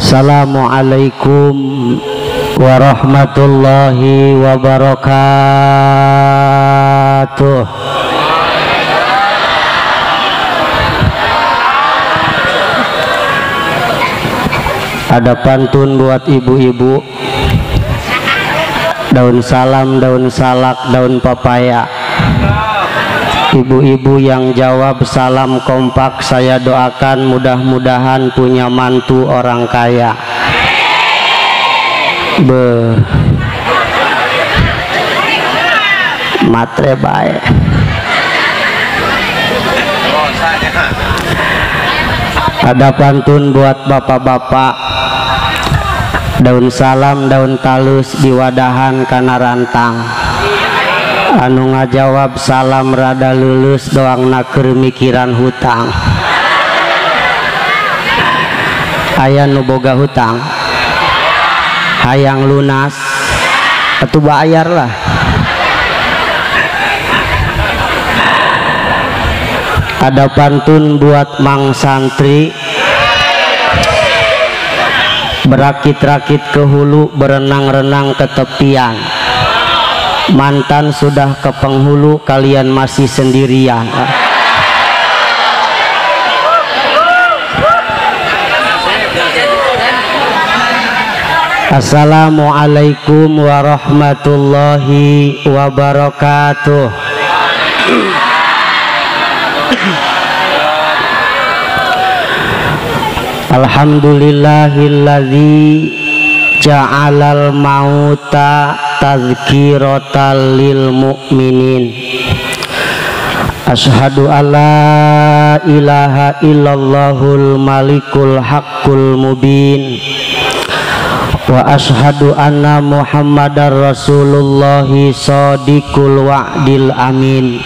Assalamualaikum warahmatullahi wabarakatuh. Ada pantun buat ibu-ibu. Daun salam, daun salak, daun papaya. Ibu-ibu yang jawab salam kompak, saya doakan mudah-mudahan punya mantu orang kaya. Be matre bae. Ada pantun buat bapak-bapak. Daun salam, daun talus diwadahan kana rantang. Anu ngajawab salam rada lulus doang naker mikiran hutang. Aya nu boga hutang hayang lunas atuh bayar lah. Ada pantun buat mang santri. Berakit-rakit ke hulu, berenang-renang ke tepian. Mantan sudah ke penghulu, kalian masih sendirian. Assalamualaikum warahmatullahi wabarakatuh. Alhamdulillahilladzi ja'alal mauta tazkiratan lil mu'minin. Asyhadu alla ilaha illallahul malikul haqqul mubin. Wa asyhadu anna muhammadar rasulullahi shadiqul wa'dil amin.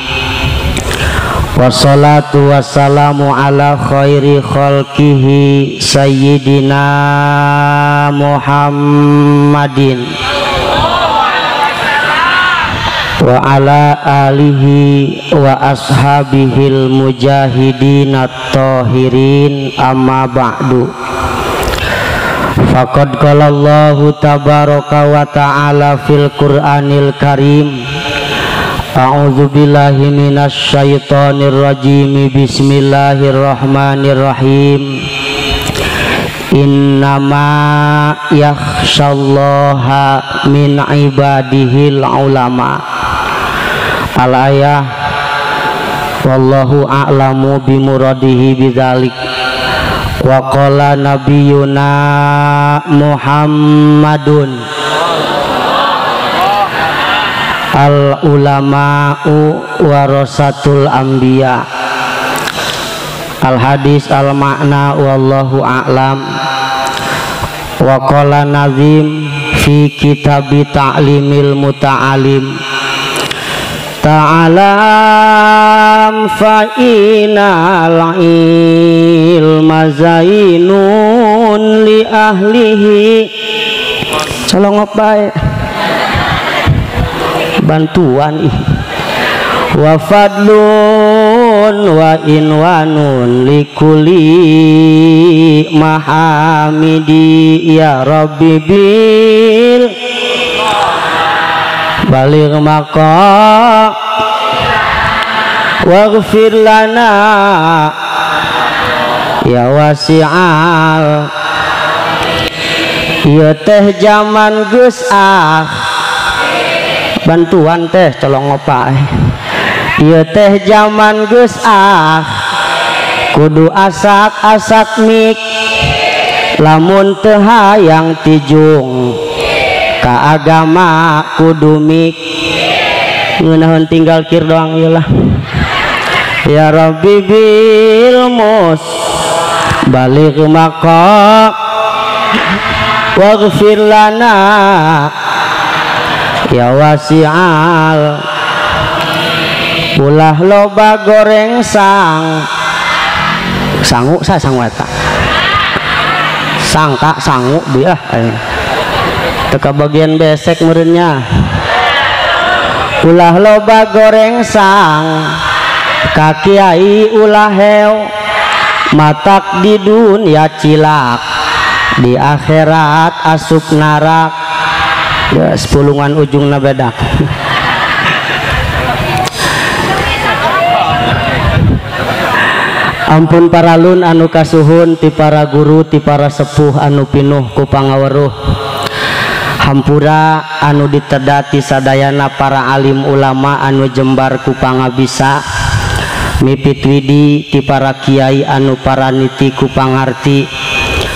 Wassalatu wassalamu ala khairi khalqihi sayyidina Muhammadin wa ala alihi wa ashabihil mujahidin at-tahirin, amma ba'du. Faqad qala Allahu tabaraka wa ta'ala fil Qur'anil Karim. A'udzu billahi minasyaitonir rajim. Bismillahirrahmanirrahim. Innama yakhsyallaha min ibadihil ulama. Al-ayah. Wallahu a'lamu bimuradihi bidzalik. Wa qala nabiyuna Muhammadun al ulama'u warasatul anbiya. Al hadis al makna wallahu a'lam. Wa qala nazim fi kitabi ta'limil muta'alim. Ta'alam fa inal ilma zainun li ahlihi. Colongok bae bantuan ih. Wa fadlun wa inwanun likuli mahamidi. Ya rabbi bil baligh maqa waghfir lana ya wasi'al. Ieu teh jaman geus ah bantuan teh colong ngopa. Ieu teh jaman geus ah kudu asak-asak mik. Lamun teu hayang tijung ka agama kudu mik. Ngeunaheun tinggal kir doang ieu lah. Ya rabbi bil mus baligh maqa waghfir lana ya wasi'al. Ulah loba goreng sang sangu sa sangu eta sangka sangu dia teka bagian besek merenya. Ulah loba goreng sang ka kiai ulah heo matak di dunia cilak Di akhirat asup narak. Ya, sepulungan ujungna bedak. Ampun paralun anu kasuhun ti para guru ti para sepuh anu pinuh ku pangaweruh. Hampura anu ditedati sadayana para alim ulama anu jembar ku pangabisa. Mipit widi ti para kiai anu paraniti ku pangarti.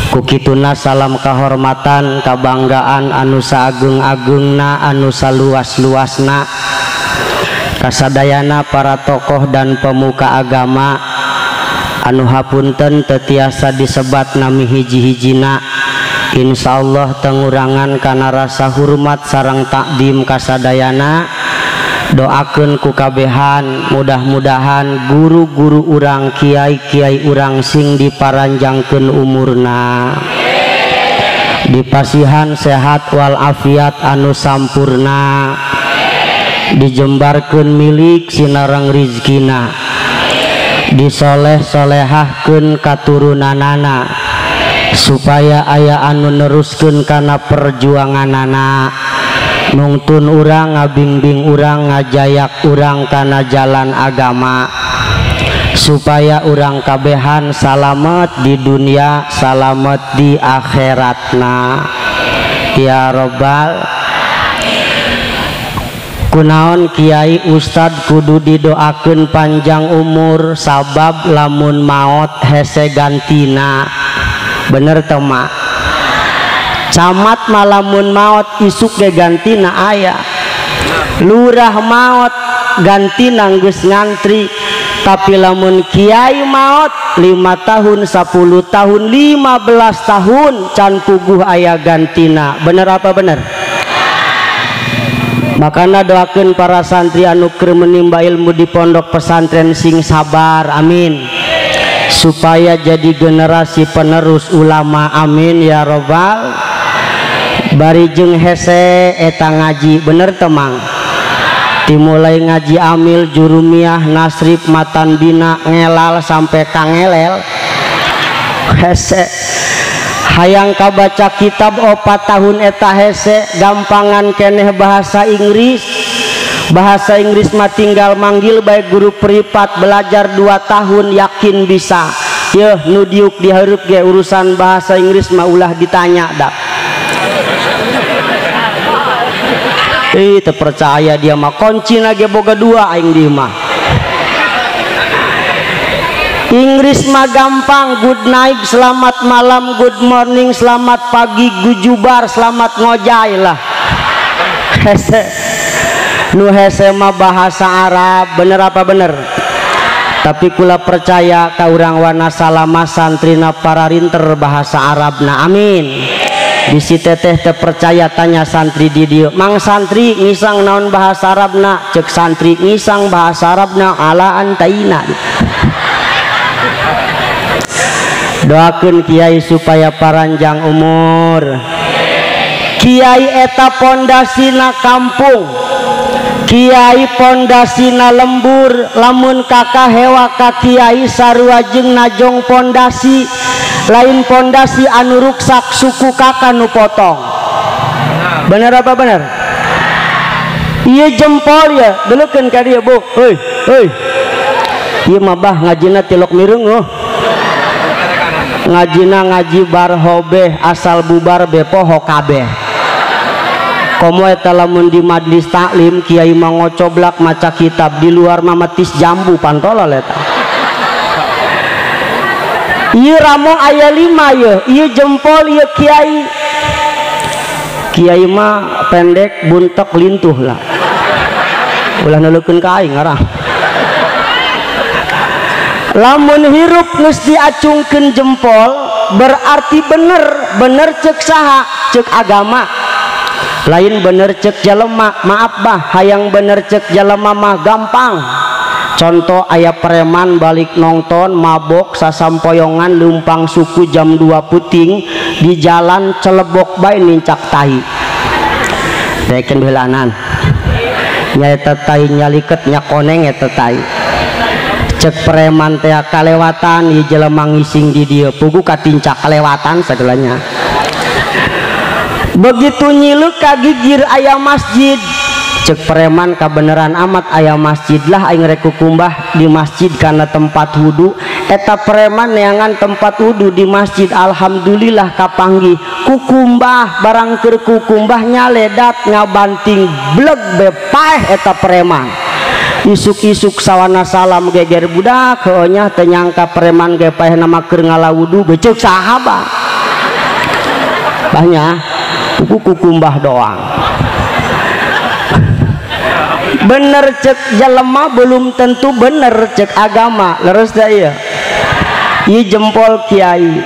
Ku kituna salam kahormatan kabanggaan anu saageng-agengna anu saluas-luasna kasadayana para tokoh dan pemuka agama anu hapunten tetiasa disebat nami hiji-hijina. Insyaallah tengurangan kana rasa hormat sareng takdim kasadayana. Doakeun ku kabehan mudah-mudahan guru-guru urang kiai-kiai urang sing diparanjangkeun umurna, dipasihan sehat wal afiat anu sampurna, dijembarkeun milik sinareng rizkina, disoleh-solehahkeun katurunanana supaya aya anu neruskeun kana perjuanganana, nungtun urang ngabingbing urang ngajayak urang kana jalan agama supaya urang kabehan salamet di dunia salamet di akhiratna ya robbal. Kunaon kiai ustad kudu didoakeun panjang umur sabab lamun maot hese gantina. Bener teu mak? Camat mah lamun maot isuk ge gantina aya, lurah maot gantina geus ngantri, tapi lamun kiai maot 5 tahun 10 tahun 15 tahun can puguh aya gantina. Bener apa bener? Makana doakeun para santri anu keur menimba ilmu di pondok pesantren sing sabar, amin, supaya jadi generasi penerus ulama, amin ya robbal. Bari jeung hese eta ngaji, bener temang? Dimulai ngaji amil jurumiah nasrib matan bina ngelal sampai kangelel hese. Hayang kabaca kitab 4 tahun eta hese, gampangan keneh bahasa Inggris. Bahasa Inggris mah tinggal manggil baik guru privat, belajar 2 tahun yakin bisa. Yeuh nu diuk dihareup ge urusan bahasa Inggris mah ulah ditanya dah. Ih terpercaya dia mah, kuncina ge boga 2 aing di mah. Inggris mah gampang, good night, selamat malam, good morning, selamat pagi, gujubar, selamat ngojai lah. Hese nu hese mah bahasa Arab, bener apa bener? Tapi kula percaya ka urang Wanasalama santrina para rinter bahasa Arabna, amin. Bisi teteh terpercaya tanya santri di dieu, mang santri ngisang naon bahasa Arabna? Cek santri ngisang bahasa Arabna ala antaina. Doakeun kiai supaya paranjang umur. Kiai eta pondasina kampung, kiai pondasina lembur. Lamun kakak hewa ka kiai sarua jeung najong pondasi, lain pondasi anu ruksak suku kakak nu potong. Bener apa bener? Ieu jempol ya, deulekeun ka dieu bu. Heuy, heuy. Ieu mah bah ngajina tilok mireung oh. Ngajina ngaji barhobeh asal bubar bepoho kabeh. Komo eta lamun di majlis taklim kiai mah ngocoblak maca kitab, di luar mah metis jambu pantolol eta. Ieu ramo aya 5 ieu, ieu jempol ieu kiai. Kiai mah pendek buntek lintuh lah. Ulah neuleukeun ka aing ngarah. Lamun hirup geus diacungkeun jempol berarti bener, bener cek saha? Cek agama. Lain bener cek jelema, maaf bah, hayang bener cek jelema mah gampang. Contoh aya preman balik nonton mabok sasampoyongan lumpang suku jam 2 puting di jalan celebok bae nincak tahi. Daekeun heulanan. Nyaeta tai nyaliket nya koneng eta tai. Cek preman teh kalewatan ieu jelema ngising di dieu pugu katincak kalewatan sagalanya. Begitu nyileuk ka gigir aya masjid. Cek preman kabeneran amat aya masjid lah aing rek kukumbah di masjid karena tempat wudu. Eta preman neangan tempat wudu di masjid, alhamdulillah kapanggih kukumbah. Barang keur kukumbah nyaledat ngabanting bleg be paeh eta preman. Isuk-isuk sawana salam geger budak heuh nya teu nyangka preman ge paeh nama keur ngala wudu beceuk saha bah. Bahnya kukumbah doang. Bener cek jelema belum tentu bener cek agama. Leres da ieu? Ieu jempol kiai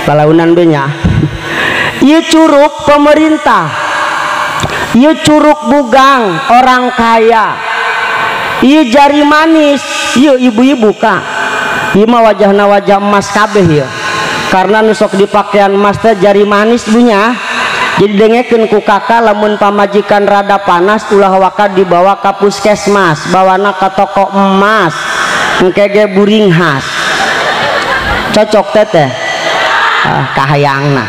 palaunan be nya. Ieu curug pemerintah, ieu curug bugang orang kaya, ieu jari manis ieu ibu-ibu ka. Ieu mah wajahna wajah emas kabeh ieu, karena nu sok dipakean emas teh jari manis bunya. Jadi dengekeun ku kakak lamun pamajikan rada panas ulah waka dibawa ka puskesmas, bawana ka toko emas engke ge buringhas. Cocok teteh ah, kahayangna.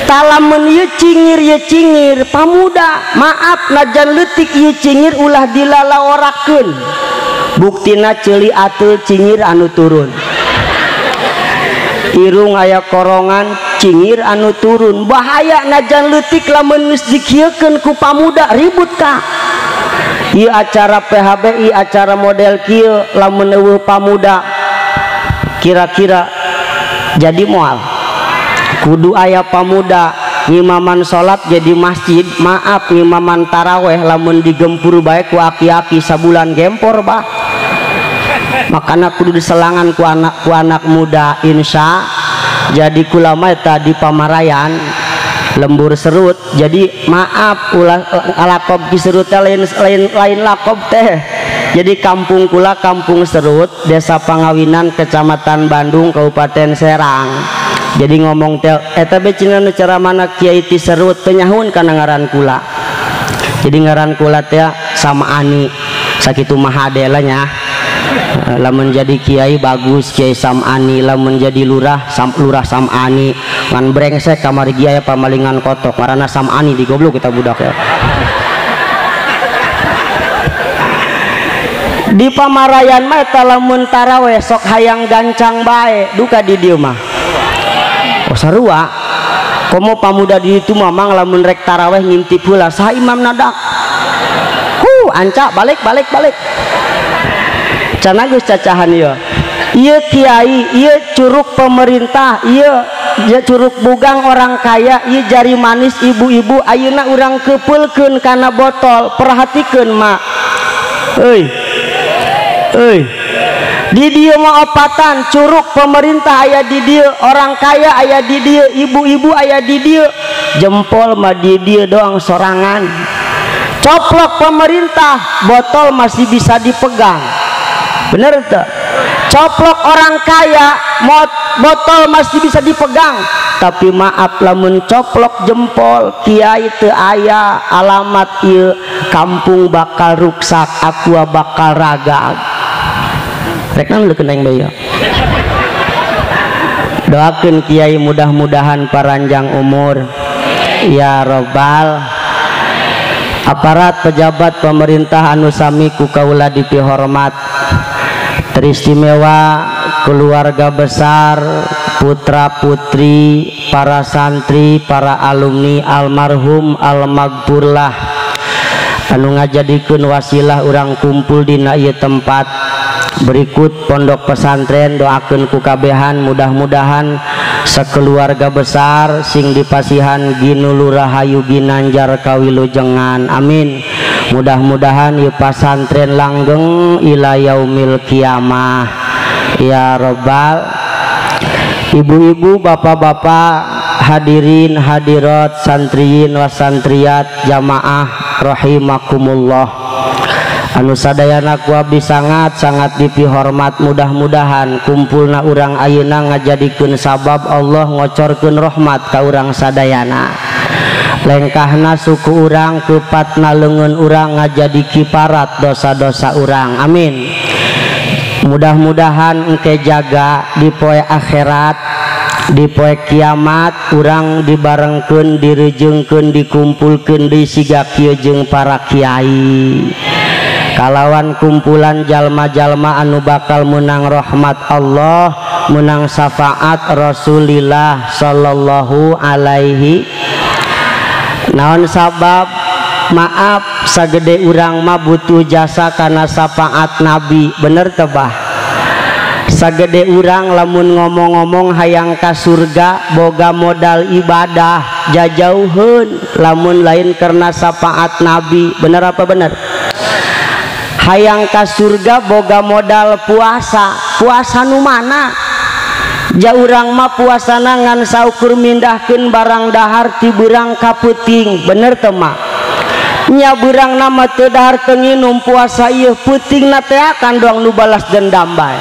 Talamun ieu cingir ieu cingir pamuda, maaf najan leutik ieu cingir ulah dilalaorakeun. Buktina ceuli ateul cingir anu turun, irung aya korongan cingir anu turun. Bahaya najan leutik lamun geus dikieukeun ku pamuda ribut ka. Ieu acara PHBI acara model kieu lamun eueuh pamuda kira-kira jadi moal. Kudu aya pamuda ngimaman salat jadi masjid, maaf ngimaman taraweh lamun digempur bae ku aki-aki sabulan gempor bah. Makana kudu diselangan ku anak muda insya. Jadi kulama eta di pamarayan lembur serut. Jadi maaf ulah lakob ki serut teh lain lakob teh. Jadi kampung kula kampung Serut, Desa Pangawinan, Kecamatan Bandung, Kabupaten Serang. Jadi ngomong teh eta be cenah nu caramana kiai ti Serut teu nyahun kana ngaran kula. Jadi ngaran kula teh sama ani sakitu mah hade lah nya. Lamun jadi kiai bagus kiai Sam'ani, lamun jadi lurah lurah Sam'ani. Ngan brengsek kamari kiai pamalingan kotok ngaranna Sam'ani digoblok kita budak ya. Di pamarayan mah eta lamun taraweh sok hayang gancang bae duka di dieu mah. Oh sarua. Komo pamuda di ditu mah mang lamun rek taraweh ngintip heula saha imam nadak. Huh, ancak balik balik balik. Cana geus cacahan ieu. Ieu kiai, ieu curug pemerintah, ieu curug bugang orang kaya, ieu jari manis ibu-ibu. Ayeuna urang kepeulkeun kana botol. Perhatikeun mak. Euy. Euy. Di dieu mah opatan, curug pemerintah aya di dieu, orang kaya aya di dieu, ibu-ibu aya di dieu. Jempol mah di dieu doang sorangan. Coplok pemerintah, botol masih bisa dipegang. Bener tuh? Coplok orang kaya, botol masih bisa dipegang. Tapi maaf lamun coplok jempol kiai teu aya alamat ieu kampung bakal ruksak, aqua bakal ragag. Rek naon leukeun aing bae. Doakeun kiai mudah-mudahan paranjang umur ya robbal. Aparat pejabat pemerintah anu sami ku kaula dipihormat, teristimewa keluarga besar, putra putri, para santri, para alumni almarhum almaghfurlah anu ngajadikeun wasilah urang kumpul dina ieu tempat. Berikut pondok pesantren, doakeun ku kabehan mudah-mudahan sekeluarga besar sing dipasihan ginulu rahayu ginanjar kawilujengan, amin. Mudah-mudahan ieu pasantren langgeng ila yaumil kiamah ya robbal. Ibu-ibu, bapak-bapak, hadirin hadirat, santriyin wasantriat, jamaah rahimakumullah anu sadayana ku abdi sangat-sangat dipihormat. Mudah-mudahan kumpulna urang ayeuna ngajadikeun sabab Allah ngocorkeun rahmat ka urang sadayana. Lengkahna suku urang, kepatna leungeun urang ngajadi kiparat dosa-dosa urang, amin. Mudah-mudahan engke jaga di poe akhirat Di poe kiamat urang dibarengkeun, direjeungkeun, dikumpulkeun deui siga kieu jeung para kiai. Kalawan kumpulan jalma-jalma anu bakal menang rahmat Allah, menang syafaat Rasulillah sallallahu alaihi. Naon sabab? Maaf, sagede urang mah butuh jasa kana syafaat Nabi, bener teu bah? Sagede urang lamun ngomong-ngomong hayang ka surga boga modal ibadah jajauheun lamun lain karena syafaat Nabi, bener apa bener? Hayang ka surga boga modal puasa, puasa nu mana? Ja urang mah puasana ngan saukur mindahkeun barang dahar ti beurang ka peuting, bener teu mah? Nya beurang nama teu dahar teu nginum puasa ieu peutingna teh akan doang nu balas dendam bae.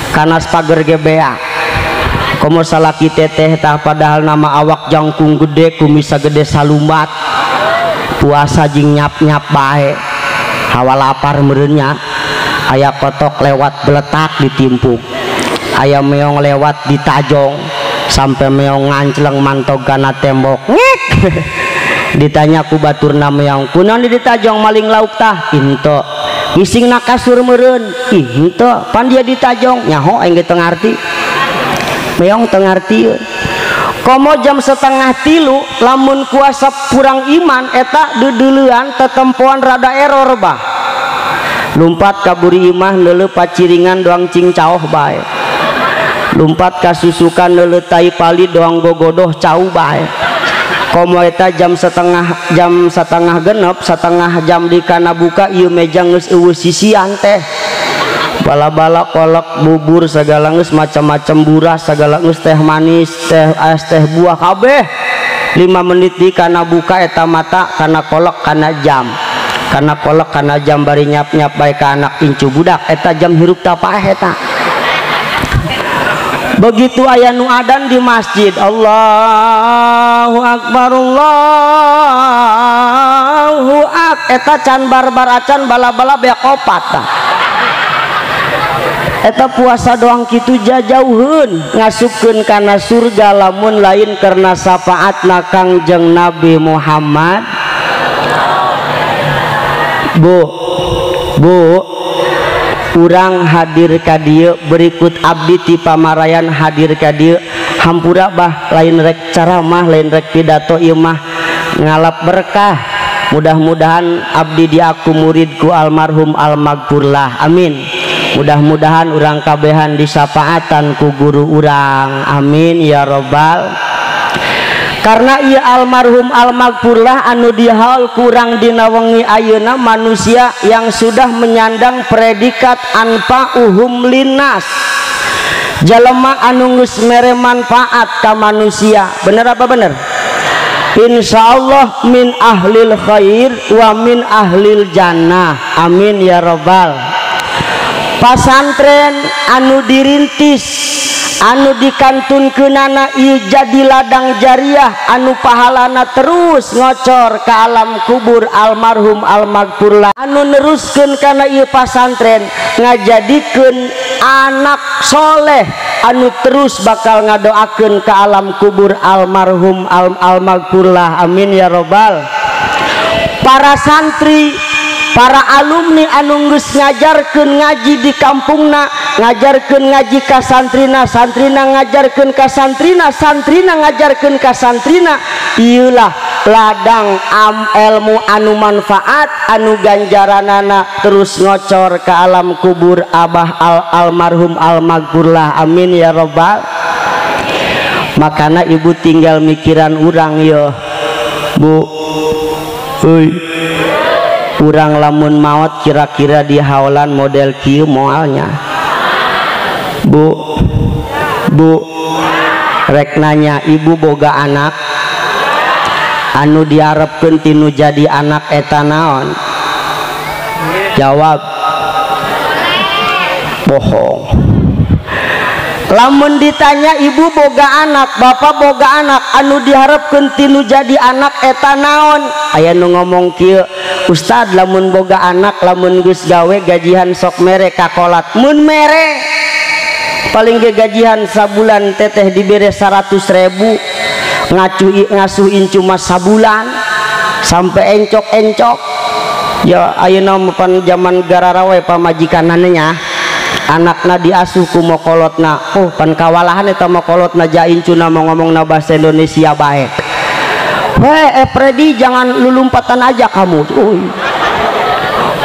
Kanas pager ge bea. Komo salaki teteh tah padahal nama awak jangkung gede kumis gede salumbat. Puasa jeung nyap-nyap bae. Hawa lapar meureunnya. Aya kotok lewat beletak ditimpuk. Aya meong lewat ditajong sampai meong ngancleng mantog kana tembok. Ngek. Ditanya ku baturna meong, kunaon ditajong maling lauk tah? Henteu. Ngisingna kasur meureun? Ih, henteu. Pan dia ditajong, nyaho aing ge teu ngarti. Meong teu ngarti. Komo jam 2:30 lamun kuasa kurang iman eta deudeulean tetempoan rada error bah. Lumpat ka buri imah neuleuh paciringan doang cing caoh bae. Lumpat ka susukan neuleuh tai pali doang gogodoh cau bae. Komo eta jam setengah genep, setengah jam di kana buka ieu meja geus eueuh sisian teh. Bala-bala kolak bubur segala geus macam-macam buras segala geus teh manis, teh es, teh buah kabeh. 5 menit di kana buka eta mata kana kolak kana jam. Kana kolak kana jam bari nyap-nyap bae ka anak incu budak eta jam hirup ta paeh eta. Begitu aya nu adan di masjid, Allahu akbar, Allahu ak, eta can barbar acan bala-bala beak opat tah. Eta puasa doang kitu jajauheun ngasupkeun kana surga lamun lain karena syafaatna Kangjeng Nabi Muhammad. Bu, bu, urang hadir ka dieu berikut abdi ti pamarayan hadir ka dieu hampura bah lain rek ceramah lain rek pidato ieu mah ngalap berkah. Mudah-mudahan abdi diaku muridku almarhum almagfurlah, amin. Mudah-mudahan urang kabehan disafaatan ku guru urang, amin ya robbal. Karena ia almarhum almagfurlah anu dihaul kurang dina wengi ayeuna manusia yang sudah menyandang predikat anfa'uhum linnas, jalema anu geus mere manfaat ka manusia, bener apa bener? Insyaallah min ahlil khair wa min ahlil jannah, amin ya robbal. Pasantren anu dirintis anu dikantunkeunana ieu jadi ladang jariah anu pahalana terus ngocor ke alam kubur almarhum almagfurlah anu neruskeun kana ieu pasantren ngajadikeun anak soleh anu terus bakal ngadoakeun ke alam kubur almarhum almagfurlah, amin ya robbal. Para santri, para alumni anu geus ngajarkeun ngaji di kampungna, ngajarkeun ngaji ka santrina, santrina ngajarkeun ka santrina, santrina ngajarkeun ka santrina, ieulah ladang ilmu anu manfaat anu ganjaranana terus ngocor ke alam kubur abah almarhum almagfurlah, amin ya robbal. Makana ibu tinggal mikiran urang yo bu, euy, urang lamun maot kira-kira di haulan model kieu moalnya bu. Bu, rek nanya ibu boga anak anu diharapkeun tinu jadi anak eta naon? Jawab, bohong. Lamun ditanya ibu boga anak, bapak boga anak anu diharapkeun tinu jadi anak eta naon? Aya nu ngomong kieu, ustad lamun boga anak lamun geus gawe gajihan sok mere ka kolat, mun mere Paling ge gajian sabulan teteh dibere 100.000 ngasuh incu mah sabulan sampai encok-encok. Ya ayeuna mah pan jaman gararawe pamajikanana nya. Anakna diasuh ku mokolotna. Oh pan kawalahan eta mokolotna ja incuna mau ngomongna bahasa Indonesia bae. Weh, Freddy jangan lulumpatan aja kamu. Uy.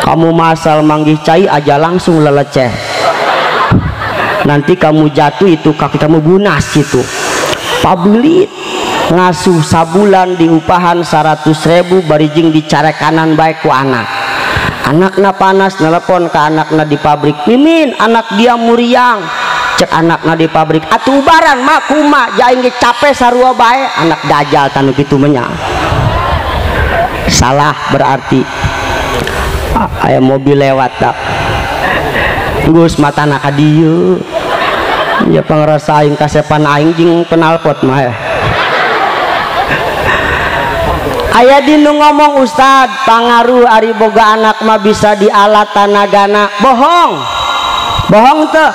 Kamu masal manggih cai aja langsung leleceh. Nanti kamu jatuh itu kaki kamu bunas itu. Pabilit ngasuh sabulan diupahan 100.000 barijing dicarekanan bae ku anak. Anakna panas nelpon ke anakna di pabrik. Mimin anak dia muriang. Cek anakna di pabrik atuh ubaran mak kuma jaing ge capek sarua bae. Anak dajal tanu kitu mah nya. Salah berarti. Aya mobil lewat tak. Geus matana ka dieu. Ya pangrasa aing kasepan aing jeung knalpot mah. Aya dinu ngomong ustad pangaruh ari boga anak mah bisa dialat tanagana. Bohong. Bohong teu.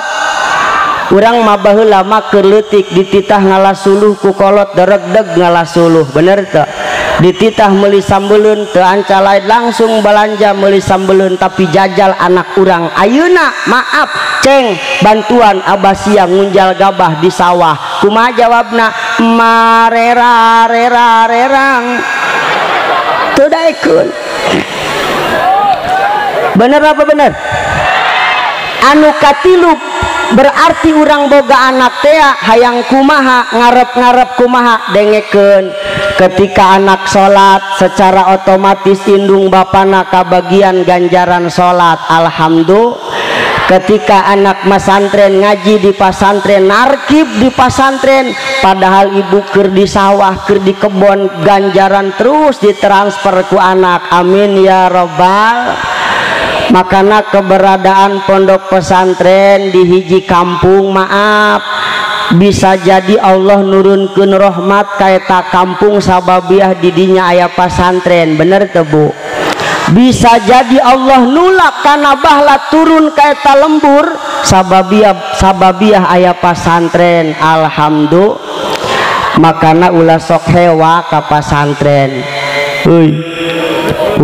Urang mah baheula mah keur leutik dititah ngalasuluh ku kolot deregdeg ngalasuluh, bener teu? Dititah meuli sambeleun teu anca lain langsung balanja meuli sambeleun tapi jajal anak urang ayeuna maaf ceng bantuan abasia ngunjal gabah di sawah. Kumaha jawabna? Marera rera rerang. Teu daekeun. Bener apa bener? Anu katilu berarti urang boga anak tea hayang kumaha ngarep-ngarep kumaha dengekeun. Ketika anak salat secara otomatis indung bapana kabagian ganjaran salat, alhamdulillah. Ketika anak masantren ngaji di pasantren, narkib di pasantren, padahal ibu keur di sawah, keur di kebon, ganjaran terus ditransfer ku anak. Amin ya robbal. Makana keberadaan pondok pesantren di hiji kampung maaf bisa jadi Allah nurunkeun rahmat ka eta kampung sababiah didinya aya pasantren, bener teu Bu? Bisa jadi Allah nulak kana bahla turun ka eta lembur sababiah aya pasantren, alhamdulillah. Makana ulah sok hewa ka pasantren, euy,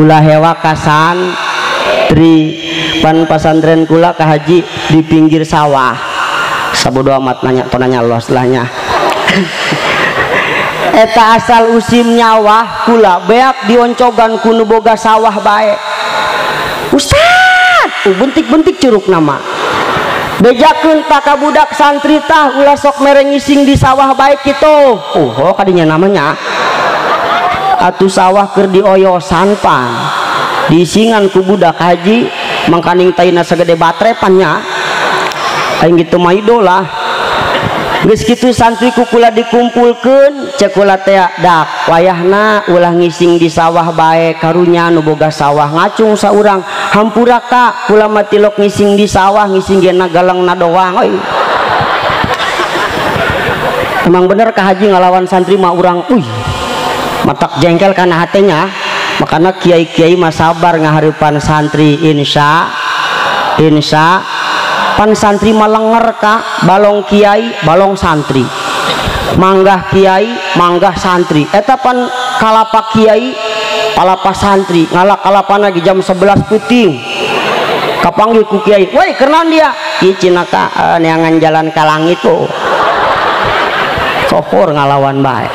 ulah hewa ka santri. Pan pasantren kula ka haji di pinggir sawah, sabodo amat nanya tonanya los lahnya. Eta asal usim nyawah kula beak dioncogan ku nu boga sawah bae. Ustad, bentik-bentik curug nama. Bejakeun ta ka budak santri tah ulah sok mere ngising di sawah bae kitu. Oh, kadinya namanya. Atuh sawah keur dioyosan pan. Diisingan ku budak haji mangkaning taina sagede batre pan nya. Aing kitu mah idola. Geus kitu santri ku kula dikumpulkeun cek kula teh dak wayahna ulah ngising di sawah bae karunya nu boga sawah ngacung saurang hampura ka kula mah tilok ngising di sawah ngising ge nagalengna doang euy. Emang bener ka haji ngalawan santri mah urang euy matak jengkel kana hatenya. Makana kiai-kiai mah sabar ngahareupan santri insya pan santri mah lenger ka balong kiai balong santri, manggah kiai manggah santri, eta pan kalapa kiai kalapa santri ngalak kalapana di jam 11 puting kapanggih ku kiai, woi kenaon dia ieu cinaka neangan jalan ka langit tuh sohor ngalawan bae.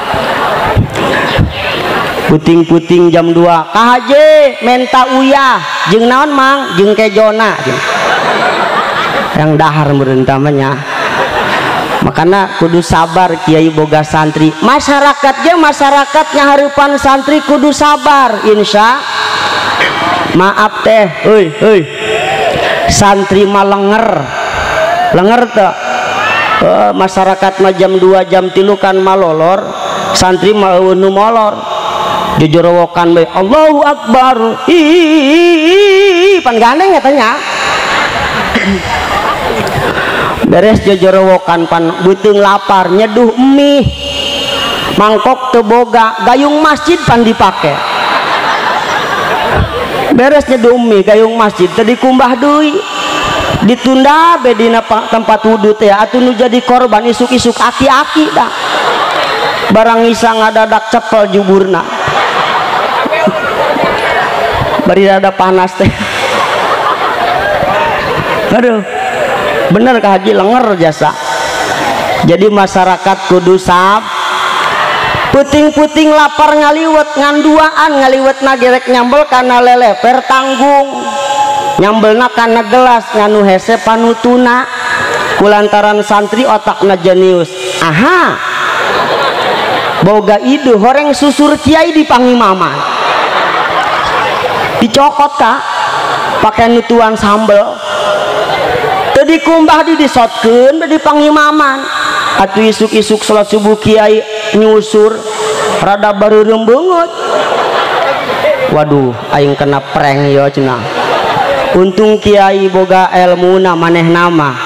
Puting-puting jam 2 kahaje menta uyah jeung naon mang jeung kejona yang dahar meureun tamanya. Makana kudu sabar kiai boga santri, masyarakat ge masyarakat ngahareupan santri kudu sabar insya. Maaf teh euy euy santri mah lenger lenger teu masyarakat mah jam 2 jam 3 kan malolor, santri mah eueuh nu molor jojorowokan bae Allahu Akbar ih pan gandeng eta nya. Beres jojorowokan pan beuteung lapar nyeduh mie mangkok teu boga gayung masjid pan dipake. Beres nyeduh mie gayung masjid teu dikumbah deui. Ditunda be dina tempat wudu teh atuh nu jadi korban isuk-isuk aki-aki dah. Barang isa ngadadak cepel juburna. Bari rada panas teh. Aduh. Bener ka haji lenger jasa. Jadi masyarakat kudu sab puting-puting lapar ngaliwet nganduaan ngaliwet nagerek nyambel kana leleper tanggung nyambelna kana gelas nganu hese panutuna kulantaran santri otakna jenius aha boga ide horeng susur kiai di pangimaman dicokot kak pakai nutuan sambel teu dikumbah di disotkeun di pangimaman atuh isuk-isuk salat subuh kiai nyusur rada bareureum beungeut waduh aing kena prank yo cenah untung kiai boga elmuna manehna mah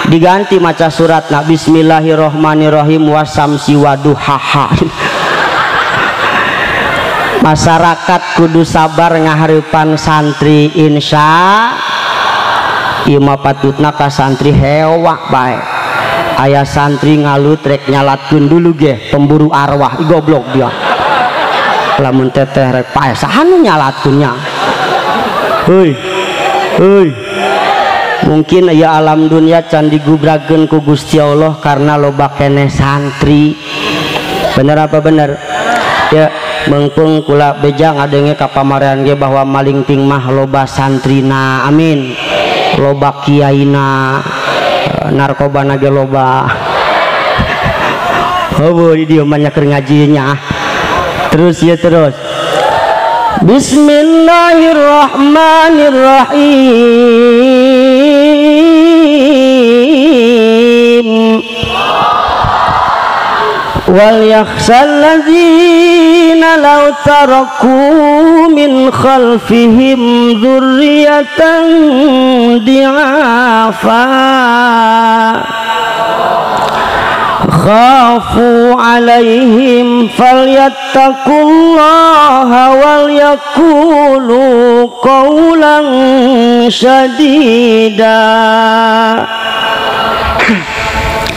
diganti maca suratna bismillahirrahmanirrahim wasamsi waduhaha. Masyarakat kudu sabar ngahareupan santri insya ieu mah patutna ka santri hewa bae. Aya santri ngalut rek nyalatkeun dulu ge pemburu arwah goblok dia lamun teteh rek pae saha nu nyalatkeun nya heuy heuy mungkin ya alam dunia can digubrakeun ku Gusti Allah karena loba keneh santri bener apa bener ya mengpung kula beja ngadenge ka pamarean ge bahwa Malingping mah loba santrina amin loba kiaina narkoba nage loba heueuh di dieu mah keur ngajinya terus ya terus bismillahirrahmanirrahim wal yakhshal ladzina law taraku min khalfihim dzurriyyatan di'afa khafu alaihim falyattaqullaha wal yaqulu qawlan syadida.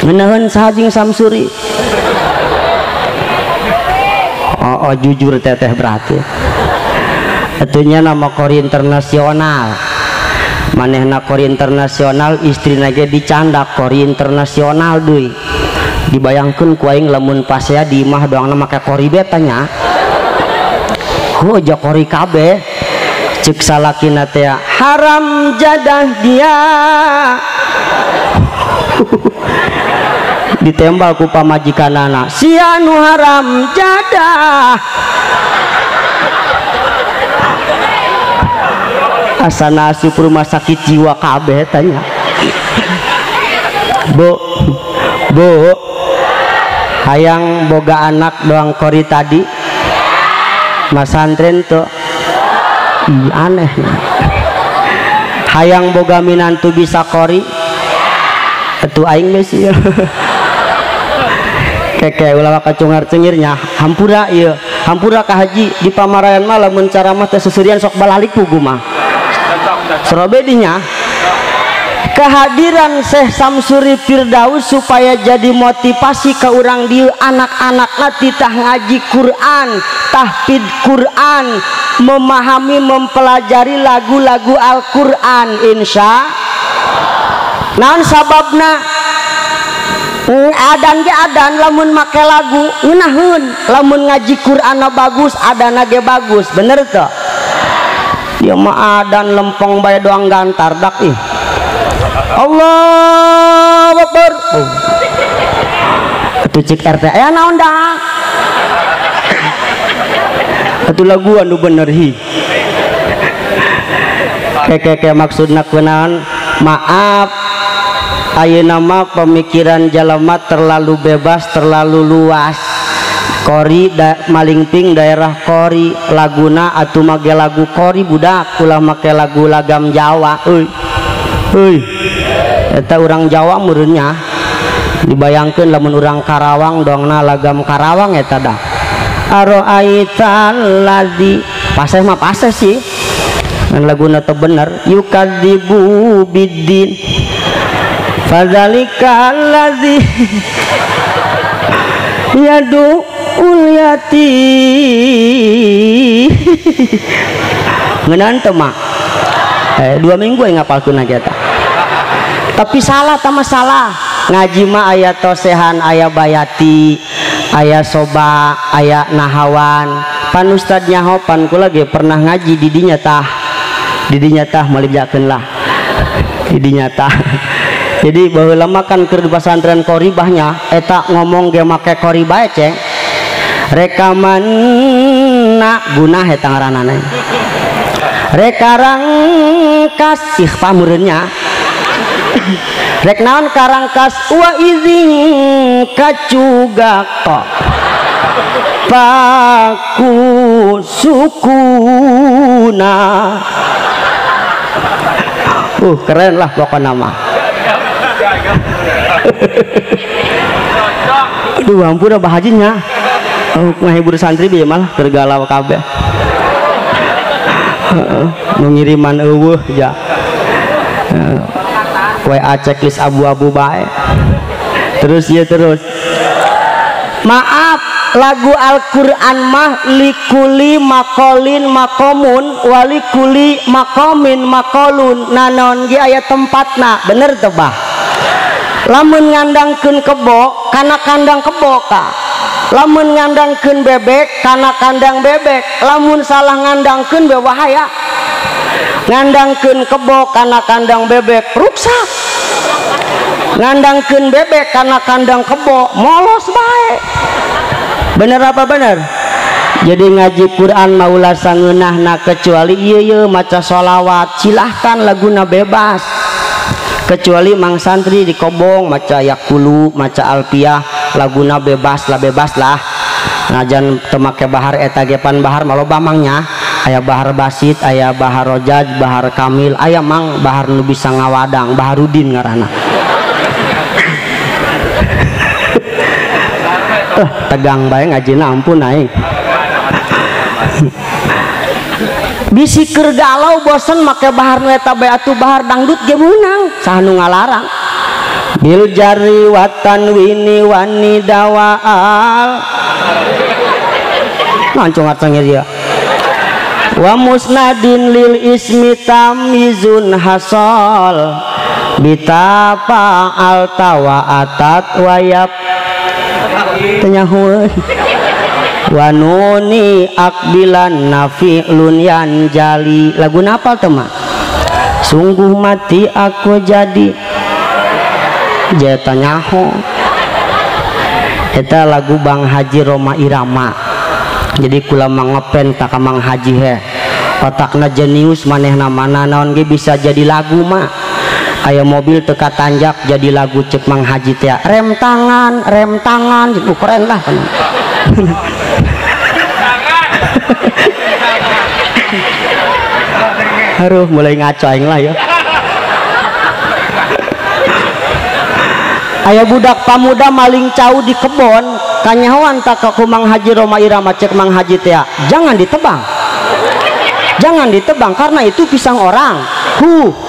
Menahan sahajing Samsuri. Oh, oh jujur teteh berarti atunya nama kori internasional manehna kori internasional istrina ge dicandak kori internasional deui dibayangkeun ku aing lamun pasea di imah doangna make kori beta nya heuh ja kori kabeh ceuk salakina teh haram jadah dia ditembal ku pamajikanana sia nu haram jadah asana asup rumah sakit jiwa kabeh tanya bu bu hayang boga anak doang kori tadi masantren tuh aneh hayang boga minantu bisa kori atuh aing geus ieu keke ulah kacungar cengirnya hampura ieu hampura ka haji di pamarayan mah lamun ceramah teh seserian sok balalik pugu mah serobedinya kehadiran Syekh Samsuri Firdaus supaya jadi motivasi ke urang dieu anak-anakna titah ngaji Quran, tahfidz Quran, memahami mempelajari lagu-lagu Al-Quran insya. Naon sababna adan ge adan lamun make lagu ngeunaheun lamun ngaji Qur'anna bagus adana ge bagus bener teu dia mah adan lempeng bae doang gantar dak ih Allahu Akbar oh. Atuh cik RT aya naon dah atuh lagu anu bener hi keke maksudna kunaon maaf ayeuna mah pemikiran jalma terlalu bebas terlalu luas kori Malingping daerah kori laguna atuh make lagu kori budak ulah make lagu lagam Jawa euy euy eta urang Jawa meureunnya dibayangkeun lamun urang Karawang dongna lagam Karawang eta dah aroaital ladzi paseh mah paseh sih Ngan laguna teu bener yukadzibu biddin fadzalikal ladzi yadu'ul yatim. Ngeunaan teu mah 2 minggu yang ngapalkeun lagi eta. Tapi salah tama salah. Ngaji mah aya tosehan, aya bayati, aya soba, aya nahawan. Pan ustad nyaho pan kula ge pernah ngaji di dinya tah. Di dinya tah malibjakeun lah. Di dinya tah. Jadi baheula mah kan keur di pesantren koribahnya eta ngomong ge make koribah ceng. Rekamanna gunah eta ngaranana. Rekarang kasih pameureunnya. Rek naon karangkas wa izin kacugak paku sukuna. Keren lah pokoknya mah. Aduh ampun abah hajinya. Ngahibur santri bieu malah gergalau kabeh. Mengiriman eueuh ja. WA checklist abu-abu bae. Terus ya terus. Maaf, lagu Al-Qur'an mah likuli makolin makomun walikuli makomin makolun. Nanon ge aya tempatna, bener teu bah? Lamun ngandangkeun kebo kana kandang kebo ka. Lamun ngandangkeun bebek kana kandang bebek. Lamun salah ngandangkeun bahaya. Ngandangkeun kebo kana kandang bebek ruksak. Ngandangkeun bebek kana kandang kebo molos bae. Bener apa bener? Jadi ngaji Quran maulah sangeunahna kecuali ieu ieu maca sholawat silahkan laguna bebas. Kecuali mang santri di kobong maca yakulu maca alpiah laguna bebas lah bebas lah. Najan teu make bahar eta ge pan bahar maloba mangnya. Aya bahar basit, aya bahar rojaj, bahar kamil, aya mang bahar nu bisa ngawadang, baharudin ngaranna. Tegang bae ngajina ampun aing. Bisi keur galau bosen make bahar nu eta bae atuh bahar dangdut ge meunang, saha nu ngalarang. Bil jari watan wini wani dawaal. Lancung artanya dia. Wa musnadin lil ismi tamizun hasol bitapa altawa atat wayap tenyahueun wanuni akbilan nafi'lun yanjali. Lagu napal teu mah? Sungguh mati aku jadi jeta nyaho. Eta lagu Bang Haji Roma Irama. Jadi kula mangepen tak Mang Haji heh. Otakna jenius manehna mana naon ge bisa jadi lagu mah. Aya mobil teka tanjak jadi lagu cek Mang Haji teh. Rem tangan, keren lah. Aduh, mulai ngaco aing lah ya. Aya budak pamuda maling cau di kebon, kanyahoan tak ka Mang Haji Roma Irama cek Mang Haji teh, jangan ditebang. Jangan ditebang karena itu pisang orang.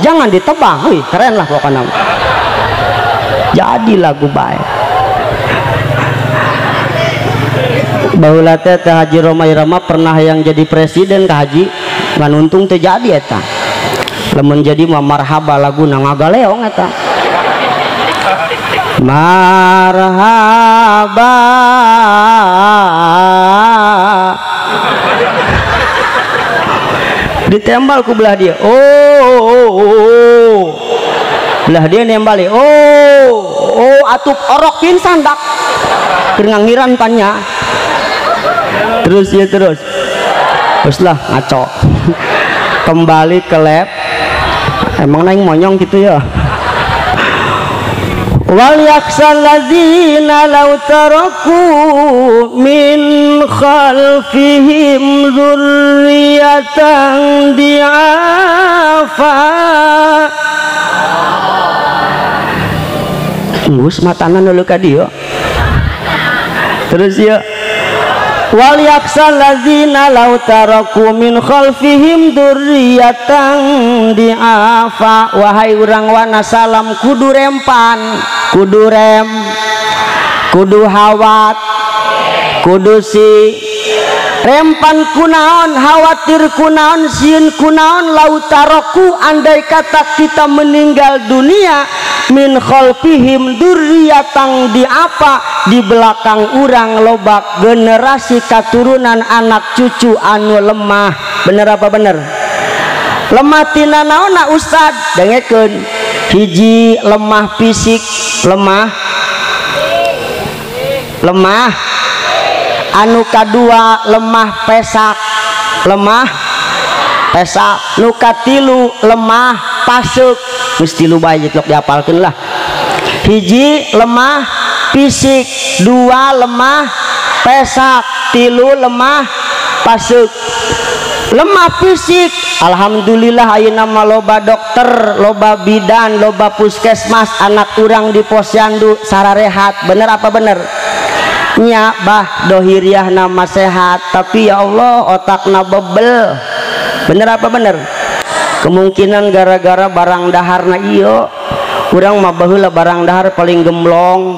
Jangan ditebang. Wih, keren lah pokoknya. Jadi lagu bae. Baheula teh Teh Haji Roma Irama pernah yang jadi presiden ka Haji, ngan untung teu jadi eta. Lamun jadi mah marhaba laguna ngagaleong eta. Marhaba ditembal ku belah dia. Oh. Belah dia nembal. Oh, atup orok pingsan dak. Keur ngangiran pannya. Terus ya terus. Terus lah ngaco. Kembali ke lab. Emang naing monyong gitu ya. Wal yakhsal ladzina law taraku min khalfihim dzurriyyatan di'afa. Geus matana nu ka dieu. Terus ya Wal yakhsal ladzina law taraku min khalfihim dzurriyyatan di'afa. Wahai urang Wanasalam kudu rempan, kudu rem, kudu hawat, kudu si rempan kunaon, khawatir kunaon, sieun kunaon, lautaraku andai kata kita meninggal dunia, min khalfihim dzurriyyatan diapa, di belakang urang lobak generasi katurunan anak cucu anu lemah. Bener apa bener? Lemah tina naonna ustad? Dengekeun, hiji lemah fisik, lemah lemah, anu kadua lemah pesak, lemah pesak, nu katilu lemah pasuk. Geus tilu bae jetlok diapalkeun lah. Hiji lemah fisik, dua lemah pesak, tilu lemah pasuk. Lemah fisik, alhamdulillah ayeuna mah loba dokter, loba bidan, loba puskesmas, anak urang di posyandu sararehat. Bener apa bener? Nya bah dohiriah nama sehat, tapi ya Allah otakna bebel. Bener apa bener? Kemungkinan gara-gara barang daharna iyo. Urang mah baheula barang dahar paling gemblong,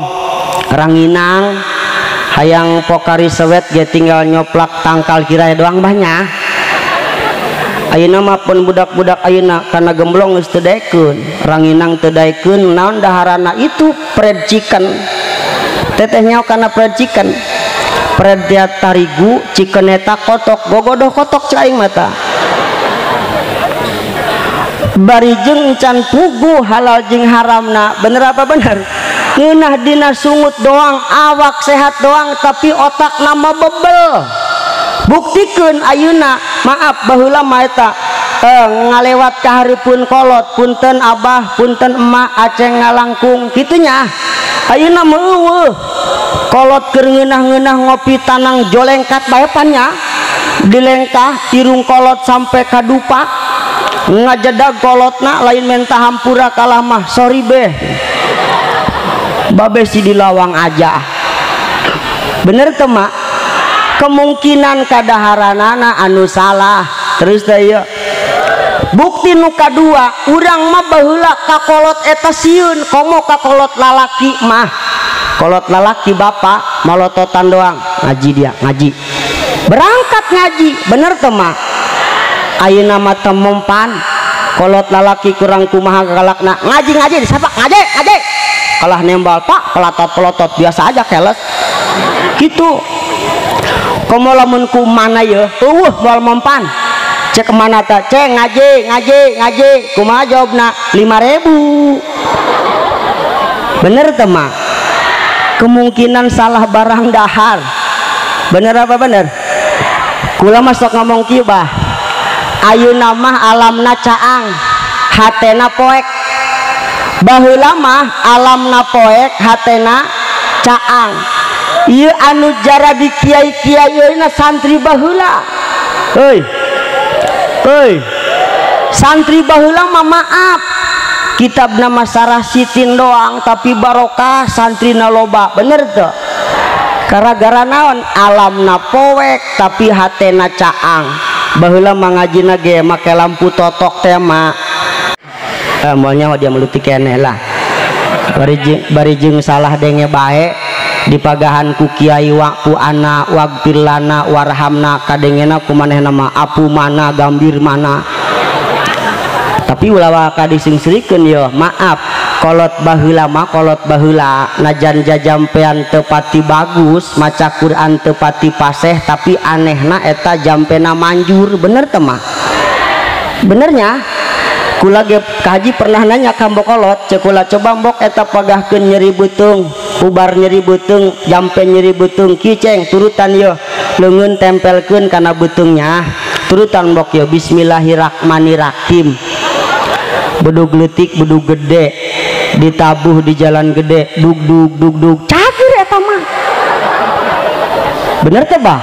ranginang, hayang pokari sewet ge tinggal nyoplak tangkal kirai doang banyak. Ayeuna mah pun budak-budak ayeuna kana gemblong geus teu daekeun, ranginang teu daekeun, naon daharana itu fried chicken. Teteh nyaho kana fried chicken, fried dia tarigu, chicken eta kotok, gogodoh kotok cek aing mata. Bari jeung can puguh halal jeung haramna, bener apa bener? Ngeunah dina sungut doang, awak sehat doang, tapi otak nama bebel. Buktikeun ayeuna, maaf baheula mah eta ngalewat ka hareupeun kolot, punten abah, punten emak, aceng ngalangkung kitu nya. Ayeuna mah eueuh kolot keur ngeunah-ngeunah ngopi tanang jolengkat bae pan nya, dilengkah irung kolot sampai ka dupak, ngajedag kolotna lain menta hampura kalah mah sorry beh, babe si di lawang aja. Bener teu mak? Kemungkinan kadaharanana anu salah. Terus teh ieu bukti nu kadua, urang mah baheula kakolot eta sieun, komo kakolot lalaki mah, kolot lalaki bapak malototan doang, ngaji dia ngaji, berangkat ngaji. Bener teu mak? Ayeuna mah teu mempan, kolot lalaki kurang kumaha galakna, ngaji-ngaji disapa ngaji ngaji, kalah nembal pak pelotot-pelotot biasa aja keles gitu. Komo lamun ku mana ye eueuh moal mempan, cek mana ta, cek ngaji ngaji ngaji, kumaha jawabna 5.000. Bener teu mak? Kemungkinan salah barang dahar. Bener apa bener? Kula mah sok ngomong kieu bah, ayeuna mah alamna caang, hatena poek. Baheula mah alamna poek, hatena caang. Ieu anu jara di kiai-kiai ayeuna santri baheula. Heuy. Heuy. Santri baheula mah maaf, kitabna mah sarah sitin doang tapi barokah santrina loba. Bener teu? Gara-gara naon? Alamna poek tapi hatena caang. Baheula mah ngajina ge make lampu totok teh mah. Moal nyaho dia meluti keneh lah. Bari jeung salah denge bae dipagahan ku kiai waqfu ana wagfir lana warhamna, kadengena ku manehna mah apu mana gambir mana. Tapi ulah waka disingserikeun yo, maaf, kolot baheula mah kolot baheula najan jajampean teu pati bagus, maca Quran teu pati paseh, tapi anehna eta jampena manjur. Bener teu mah? Benernya? Kula ge kaji pernah nanya ka mbok kolot, ceuk kula coba mbok eta pagahkeun nyeri beuteung, ubar nyeri beuteung, jampe nyeri beuteung, kieu ceng turutan yo, leungeun tempelkeun kana beuteungnya, turutan mbok yo bismillahirrahmanirrahim. Bedug leutik bedug gede ditabuh di jalan gede, dug dug dug dug, cager eta mah. Bener teh bah?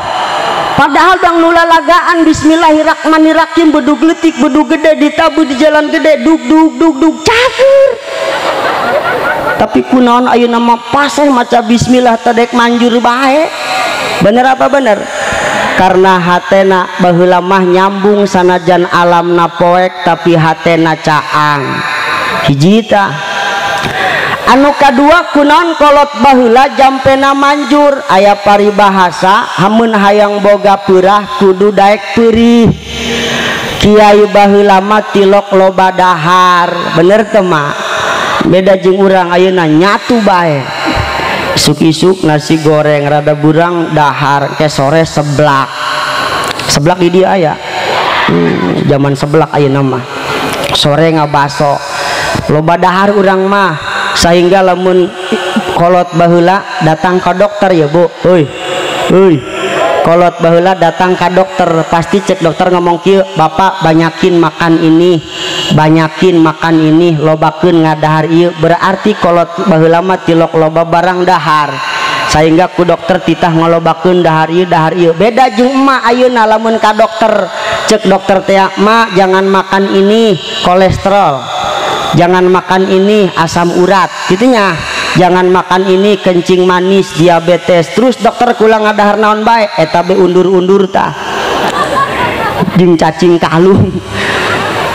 Padahal bang nula lagaan bismillahirrahmanirrahim, bedug leutik bedug gede ditabuh di jalan gede, dug dug dug dug, cager. Tapi kunaon ayeuna mah paseh maca bismillah teh dek manjur bae. Bener apa bener? Karena hatena baheula mah nyambung sanajan alamna poek tapi hatena caang. Hiji tah. Anu kadua kunaon kolot baheula jampena manjur. Aya paribahasa hamun hayang boga peurah kudu daek peurih. Kiai baheula mah tilok loba dahar. Bener teu mah? Beda jeung urang ayeuna nyatu bae. Isuk-isuk nasi goreng rada burang dahar ke sore seblak. Seblak di dieu aya. Zaman seblak ayeuna mah. Sore ngabaso. Loba dahar urang mah sehingga lamun kolot baheula datang ka dokter ya Bu. Heuy. Heuy. Kolot baheula datang ka dokter pasti cek dokter ngomong kieu, "Bapak banyakin makan ini, banyakin makan ini, lobakeun ngadahar ieu." Berarti kolot baheula mah tilok loba barang dahar. Sehingga ku dokter titah ngalobakeun dahar ieu dahar ieu. Beda jeung emak ayeuna lamun ka dokter, cek dokter teh, "Mak jangan makan ini, kolesterol. Jangan makan ini, asam urat." Gitunya. Jangan makan ini, kencing manis, diabetes. Terus dokter kula ngadahar naon bae, eta be undur-undur tah jeung cacing kalung.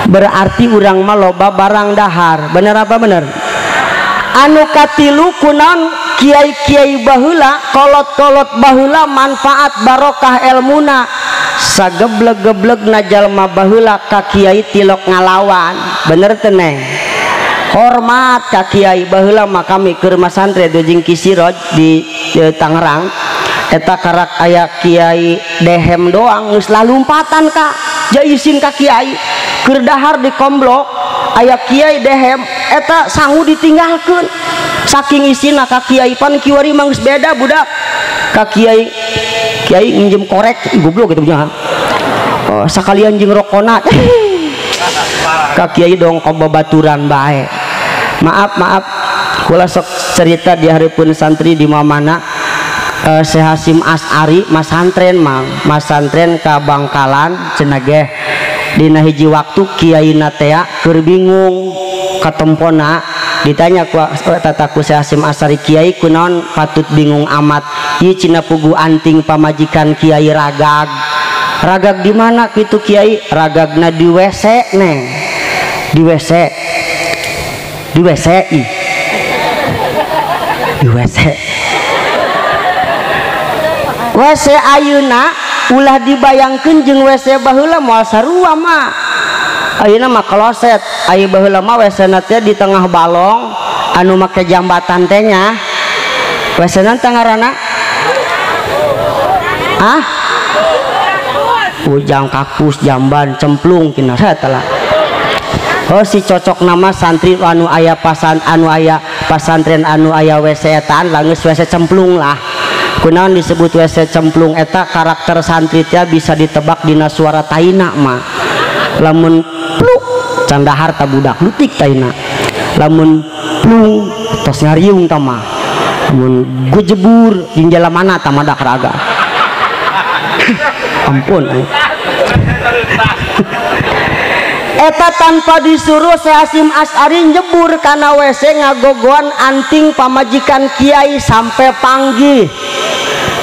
Berarti urang mah loba barang dahar. Bener apa bener? Anu katilu kunaon kiai-kiai baheula, kolot-kolot baheula manfaat barokah elmuna. Sagebleg-geblegna jalma baheula ka kiai tilok ngalawan. Bener teu Neng? Hormat ka kiai baheula mah kami keur masantren jeung Ki Siroj di Tangerang eta karak aya kiai dehem doang geus lalumpatan ka jaisin ka kiai keur dahar di komblok aya kiai dehem eta sangu ditinggalkeun saking isina ka kiai pan kiwari mah geus beda budak ka kiai kiai nginjem korek goblok gitu nya. Oh, sakalian jeung rokona ka kiai dong babaturan bae. Maaf maaf kula sok cerita di hareupeun santri di mamana Syekh Hasyim Asy'ari masantren mang masantren ka Bangkalan cenah ge dina hiji waktu kiaina tea keur bingung katempona ditanya ku tataku Syekh Hasyim Asy'ari, kiai kunaon patut bingung amat ieu cina pugu anting pamajikan kiai ragag. Ragag di mana kitu kiai? Ragagna di WC neng. Di WC. Di WC i. Di WC. WC ayeuna ulah dibayangkeun jeung WC baheula moal sarua mah. Ayeuna mah kloset, aya baheula mah WC-na teh di tengah balong anu make jambatan teh nya. WC-na teh ngaranna? Ah? Ujang kakus jamban cemplung kina eta lah. Oh si cocok nama santri anu aya pasan anu aya pasantren anu aya WC etaan lah geus WC cemplung lah. Kunaon disebut WC cemplung eta karakter santri teh bisa ditebak dina suara taina mah. Lamun pluk can dahar ta budak leutik taina. Lamun plung tos ngariung ta mah. Lamun gujebur jeung jalamana ta madak raga. Ampun. Eta tanpa disuruh Syekh Hasyim Asy'ari nyebur kana WC ngagogoan anting pamajikan kiai sampai panggih.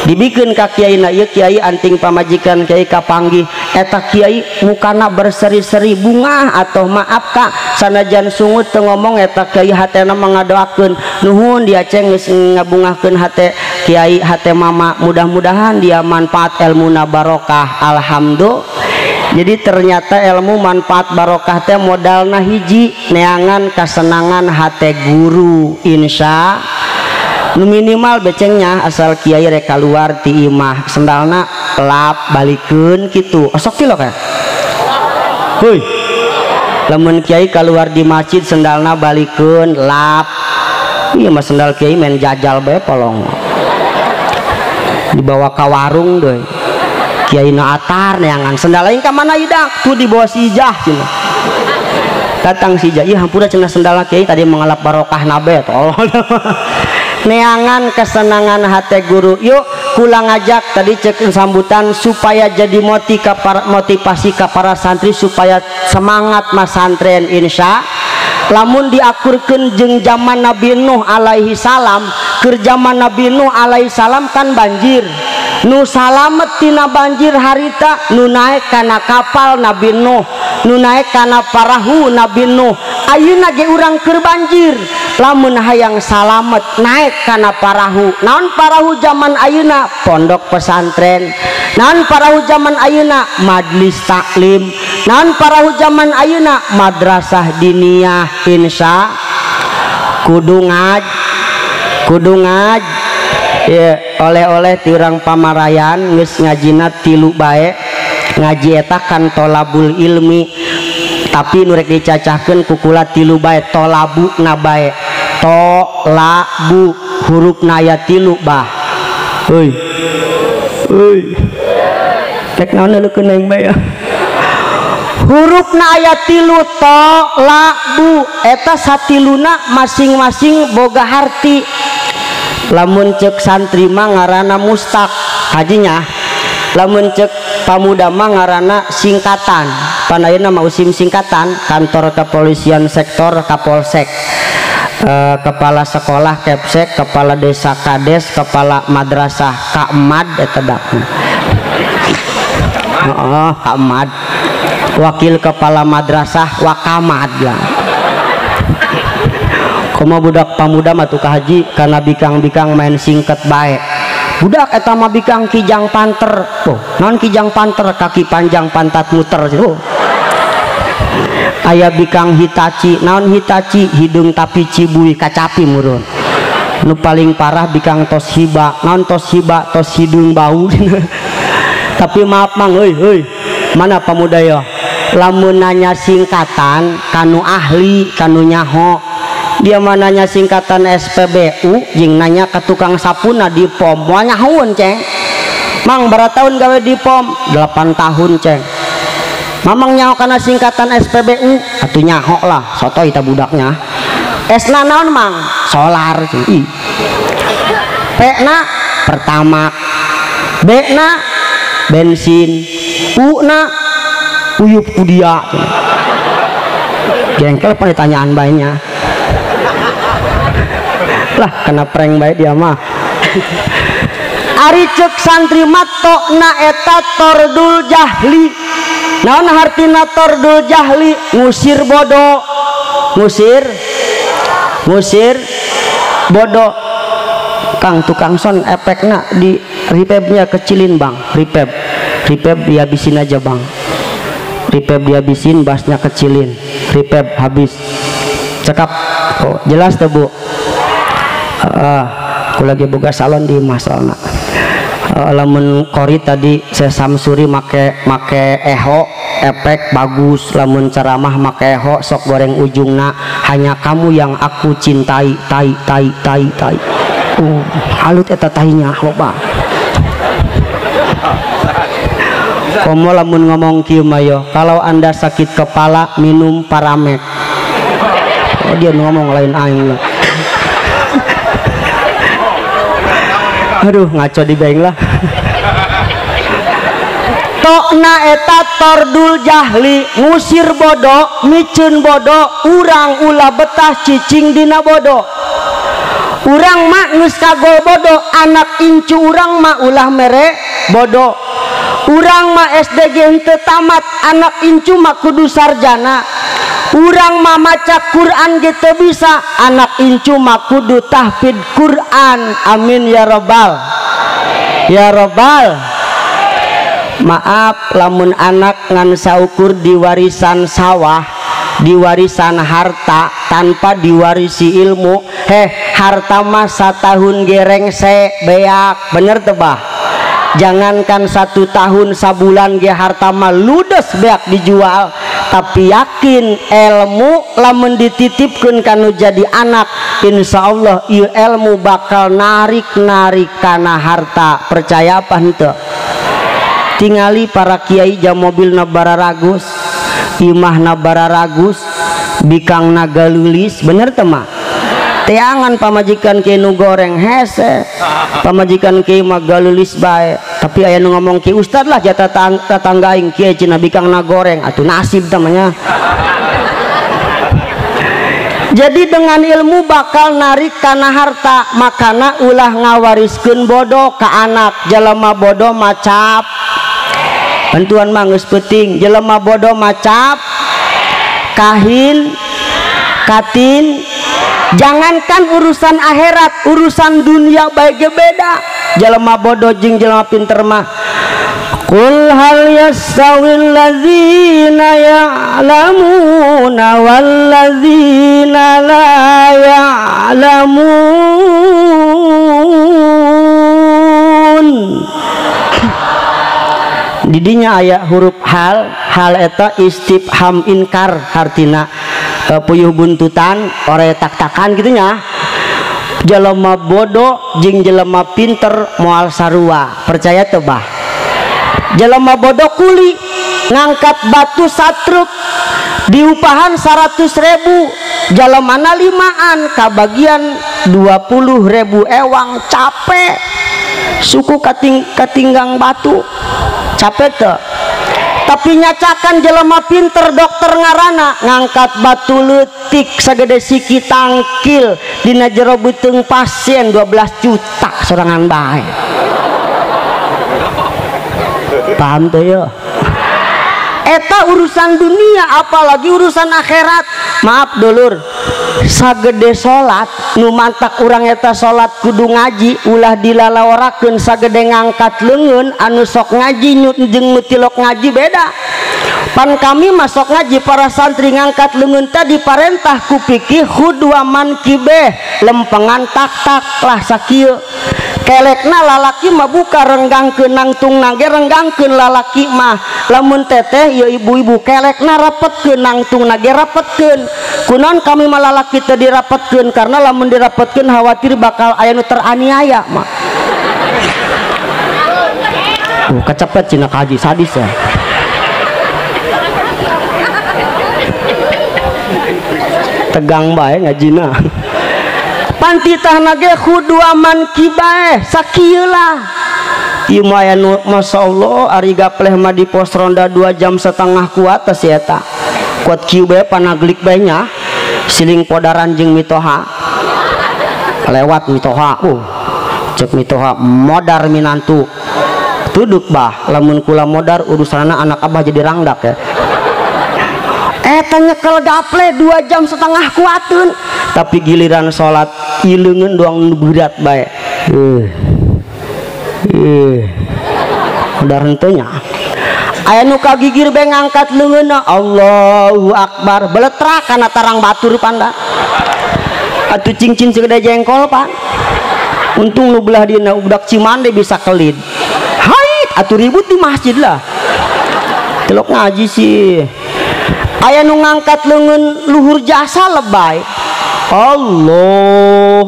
Dibikeun ka kiai na ieu kiai anting pamajikan kiai kapanggih. Eta kiai mukana berseri-seri bungah atau maaf kak sanajan sungut teu ngomong eta kiai hatena mangadoakeun nuhun dia ceng geus ngabungahkeun hate kiai hate mama mudah-mudahan dia manfaat elmuna barokah alhamdulillah. Jadi ternyata ilmu manfaat barokah teh modalna hiji neangan kasenangan hate guru insya nu minimal becengnya asal kiai rek kaluar ti imah sendalna lap balikeun kitu osok ti lo ka heuy lamun kiai kaluar di masjid sendalna balikeun lap ieu mah sendal kiai main jajal bae polong dibawa ka warung deui kiai na atar neangan sendal lain ka mana idang tuh dibawa si Ijah cenah datang si Ijah ieu hampura cenah sendal kiai tadi mengalap barokah nabe tolong neangan kesenangan hati guru. Yuk kula ngajak tadi cek sambutan supaya jadi motivasi ka para santri supaya semangat masantren insya. Lamun diakurkeun jeung zaman Nabi Nuh alaihi salam, keur zaman Nabi Nuh alaihi salam kan banjir. Nu salamet tina banjir harita nu naek kana kapal Nabi Nuh, nu naek kana parahu Nabi Nuh. Ayeuna ge urang keur banjir, lamun hayang salamet naek kana parahu. Naon parahu zaman ayeuna? Pondok pesantren. Naon parahu zaman ayeuna? Majlis taklim. Naon parahu zaman ayeuna? Madrasah diniyah. Insya kudu ngaj, kudu ngaj. Ya, oleh-oleh ti urang Pamarayan geus ngajina tilu bae. Ngaji eta kan tolabul ilmi, tapi nu rek dicacahkeun ku kula tilu bae, tolabu na bae. Tolabu hurufna aya tilu bah. Heuy. Heuy. Rek naon leukeun aing bae. Hurufna aya tilu, tolabu eta satiluna masing-masing boga harti. Lamun cek santri mah ngaranna mustaq hajinya, lamun cek pamuda mah ngaranna singkatan. Pan ayeuna mah usim singkatan, kantor kepolisian sektor Kapolsek, kepala sekolah Kepsek, kepala desa Kades, kepala madrasah Kamad eta dakna. Heeh, Kamad. Wakil kepala madrasah Wakamad lah. Komo budak pamuda mah tuh haji karena bikang-bikang main singkat bae. Budak eta mah bikang kijang panter. Oh, naon kijang panter? Kaki panjang pantat muter. Oh. Aya bikang Hitachi, naon Hitachi? Hidung tapi cibui kacapi murun. Nu paling parah bikang Toshiba, naon Toshiba? Tos hidung bau. Tapi maaf mang, euy euy. Mana pamuda yo? Lamun nanya singkatan kanu ahli, kanu nyaho. Dia mah nanya singkatan SPBU jeung nanya ke tukang sapuna di POM, moal nyahoeun ceng. Mang berapa tahun gawe di POM? 8 tahun ceng. Mamang nyaho kana singkatan SPBU? Atuh nyaho lah, sotoy ta budaknya. S na naon mang? Solar. Ih. P na pertama, B na bensin, U na uyup ku dia. Jengkel pertanyaan baiknya. Lah kena prank baik dia mah. Ari cek santri mah tokna eta tordul jahli. Naon hartina tordul jahli? Ngusir bodoh. Ngusir, ngusir bodoh. Kang tukang son efekna di reverbnya kecilin bang. Reverb, reverb dihabisin aja bang. Reverb dihabisin, bassnya kecilin. Reverb habis. Cekap. Oh, jelas tuh bu. Aku lagi boga salon di masalna. Lamun kori tadi saya samsuri make make eho efek bagus, lamun ceramah make eho sok goreng ujungna hanya kamu yang aku cintai tai tai tai tai. Halut eta tainya loba. Komo lamun ngomong kieu mah yo, kalau Anda sakit kepala minum Paramek. Oh, dia ngomong lain aing lah. Aduh ngaco di beng lah. Tokna eta tordul jahli, ngusir bodoh, miceun bodoh, urang ulah betah cicing dina bodoh. Urang mah geus kagol bodoh, anak incu urang mah ulah mere bodoh. Urang mah SDG henteu tamat, anak incu mah kudu sarjana. Urang mah maca Quran ge teu bisa, anak incu mah kudu tahfidz Quran. Amin ya robbal ya robbal. Maaf lamun anak ngan saukur diwarisan sawah, diwarisan harta tanpa diwarisi ilmu, heh harta mah satahun gerengse beak, bener teu bah? Jangankan 1 tahun sabulan ge harta mah ludes beak dijual, tapi yakin ilmu lamun dititipkeun kanu jadi anak, insya Allah ieu ilmu bakal narik-narik kana harta. Percaya apa henteu? Tingali para kiai jam mobilna bararagus, imahna bararagus, bikangna galulis, bener teu mah? Teangan pamajikan kiai nu goreng hese, pamajikan kiai mah galulis bae, tapi aya nu ngomong ki ustad lah jatah tetangga aing kiai cenah bikangna goreng, atuh nasib tamanya. Jadi dengan ilmu bakal narik kana harta, makana ulah ngawariskeun bodoh ka anak. Jelema bodoh macap bantuan mah geus peuting, jelema bodoh macap kahin katin. Jangankan urusan akhirat, urusan dunia bae ge beda. Jelema bodoh jeung jelema pinter mah qul hal yastawil ladzina ya'lamuna wal ladzina la ya'lamun. Didinya aya huruf hal, hal eta istifham inkar hartina puyuh buntutan ore tak-takan gitu nya. Jelema bodoh jeung jelema pinter moal sarua, percaya teu bah? Jelema bodoh kuli ngangkat batu satruk diupahan 100.000, jelemana limaan kabagian 20.000 ewang, capek suku katinggang batu, capek teu? Tapi nyacakan jelema pinter dokter ngarana ngangkat batu leutik sagede siki tangkil dina jero beuteung pasien 12 juta sorangan bae. Paham tuh ya? Eta urusan dunia, apalagi urusan akhirat. Maaf dulur, sagede salat nu mantak urang eta salat kudu ngaji, ulah dilalaorakeun sagede ngangkat leungeun anu sok ngaji jeung nu tilok ngaji beda. Pan kami masuk ngaji para santri ngangkat leungeun tadi parentah ku pikih khudwa mankibeh, lempengan tak-tak lah sakieu. Kelekna lalaki mah buka renggangkeun nangtung nage renggangkeun lalaki mah, lamun teteh ya ibu-ibu kelekna rapetkeun nangtung nage rapetkeun. Kunaon kami mah lalaki teu dirapetkeun, karena lamun dirapetkeun khawatir bakal aya nu teraniaya mah. Kecepet cina kaji sadis ya. Tegang bae ngajina. Pantitah nage khudwa mankibae sakieu lah. Ieu mah aya nu masyaallah ari gapleh mah di pos ronda 2,5 jam kuat teh si eta. Kuat kieu bae panaglik bae nya. Siling podaran jeung mitoha. Lewat mitoha. Cek mitoha modar minantu. Tuduk bah lamun kula modar urusanna anak abah jadi rangdak ya. Eta nyekel gaple 2,5 jam kuateun, tapi giliran salat ileungeun doang nu berat bae. Udah henteu nya. Aya nu kagigir bae ngangkat leungeunna Allahu Akbar, beletrak kana tarang batur panda. Atuh cincin segede jengkol pan. Untung nu belah dina budak Cimande bisa kelid. Hai, atuh ribut di masjid lah. Telok ngaji sih. Aya nu ngangkat leungeun luhur jasa lebay. Allah,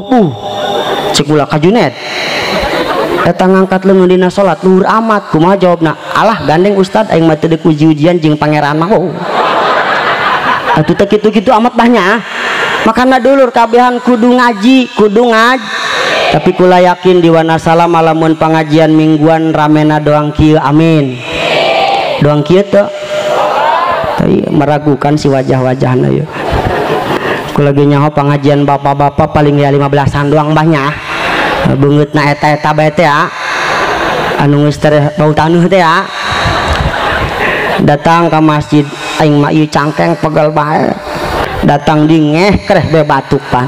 cek ulah ka Junet. Eta ngangkat leungeun dina salat luhur amat, kumaha jawabna? Alah gandeng ustad aing mah teu deuk uji-ujian jeung pangeran mah. Atuh teu kitu-kitu amat banyak. Makana dulur kabehan kudu ngaji, kudu ngaji. Tapi kula yakin di Wanasalam lamun pangajian mingguan ramena doang kieu, amin. Doang kieu teu? Tapi meragukan si wajah-wajahna yeuh. Ku lagi nyaho pengajian bapak-bapak paling ya 15-an doang banyak. Beungeutna eta-eta bae teh ya. Anu geus tereh bau taneuh teh ya. Datang ka masjid aing mah ieu cangkeng pegel bae. Datang di ngeh kreh bae batuk pan.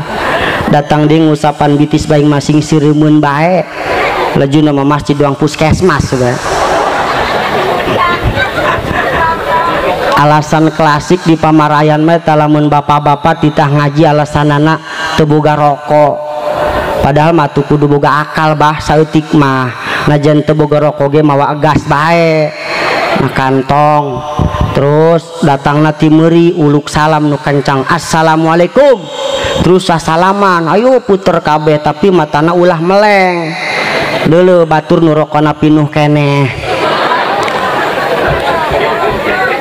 Datang di ngusapan bitis bae masing sireumeun bae. Lajuna mah masjid doang puskesmas bae. Alasan klasik di pamarayan mah lamun bapak-bapak titah ngaji alasanana teu boga rokok. Padahal mah tuh kudu boga akal bah saeutik mah. Najan teu boga rokok ge mawa gas bae. Na kantong. Terus datangna ti meuri uluk salam nu kencang assalamualaikum. Terus sasalaman, ayo puter kabeh tapi matana ulah meleng. Deuleu batur nu rokona pinuh keneh.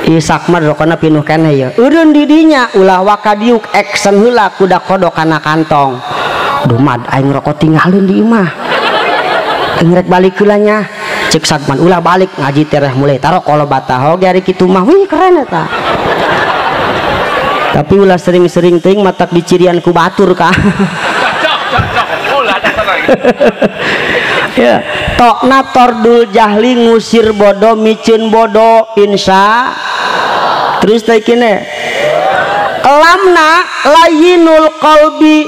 Isak mah rokona pinuh keneh ya. Eureun di dinya ulah waka diuk action heula kuda kodok kana kantong. Duh mad aing rokok tinggalin di imah. Aing rek balik heula nya. Cek Sagman ulah balik ngaji tereh mulai tarok kalau bataho ge ari kitu mah wih keren eta. Tapi ulah sering-sering teuing matak dicirian ku batur kah. Ya, tokna tordul jahli ngusir bodoh micin bodoh insya. Terus teh kene lamna layinul qalbi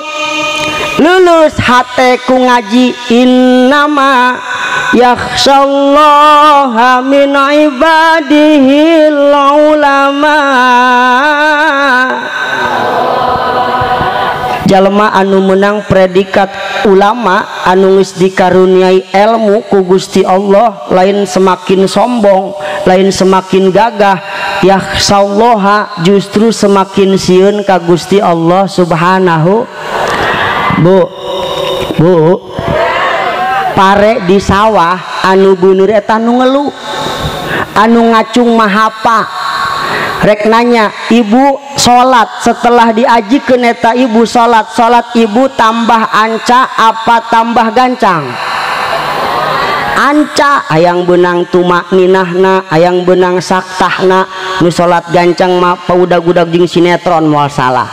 lulus hate ku ngaji innama yakhshallaha min ibadihil ulama. Jalma anu menang predikat ulama anu geus dikaruniai ilmu ku Gusti Allah lain semakin sombong, lain semakin gagah, yakhshallaha justru semakin sieun ka Gusti Allah Subhanahu. Bu, bu, pare di sawah anu beuneur eta nu ngelu, anu ngacung mahapa. Rek nanya, ibu salat setelah diajikeun eta ibu salat, salat ibu tambah anca apa tambah gancang? Anca, hayang beunang tumakninahna, hayang beunang saktahna, nu salat gancang mah paudag-udag jeung sinetron moal salah.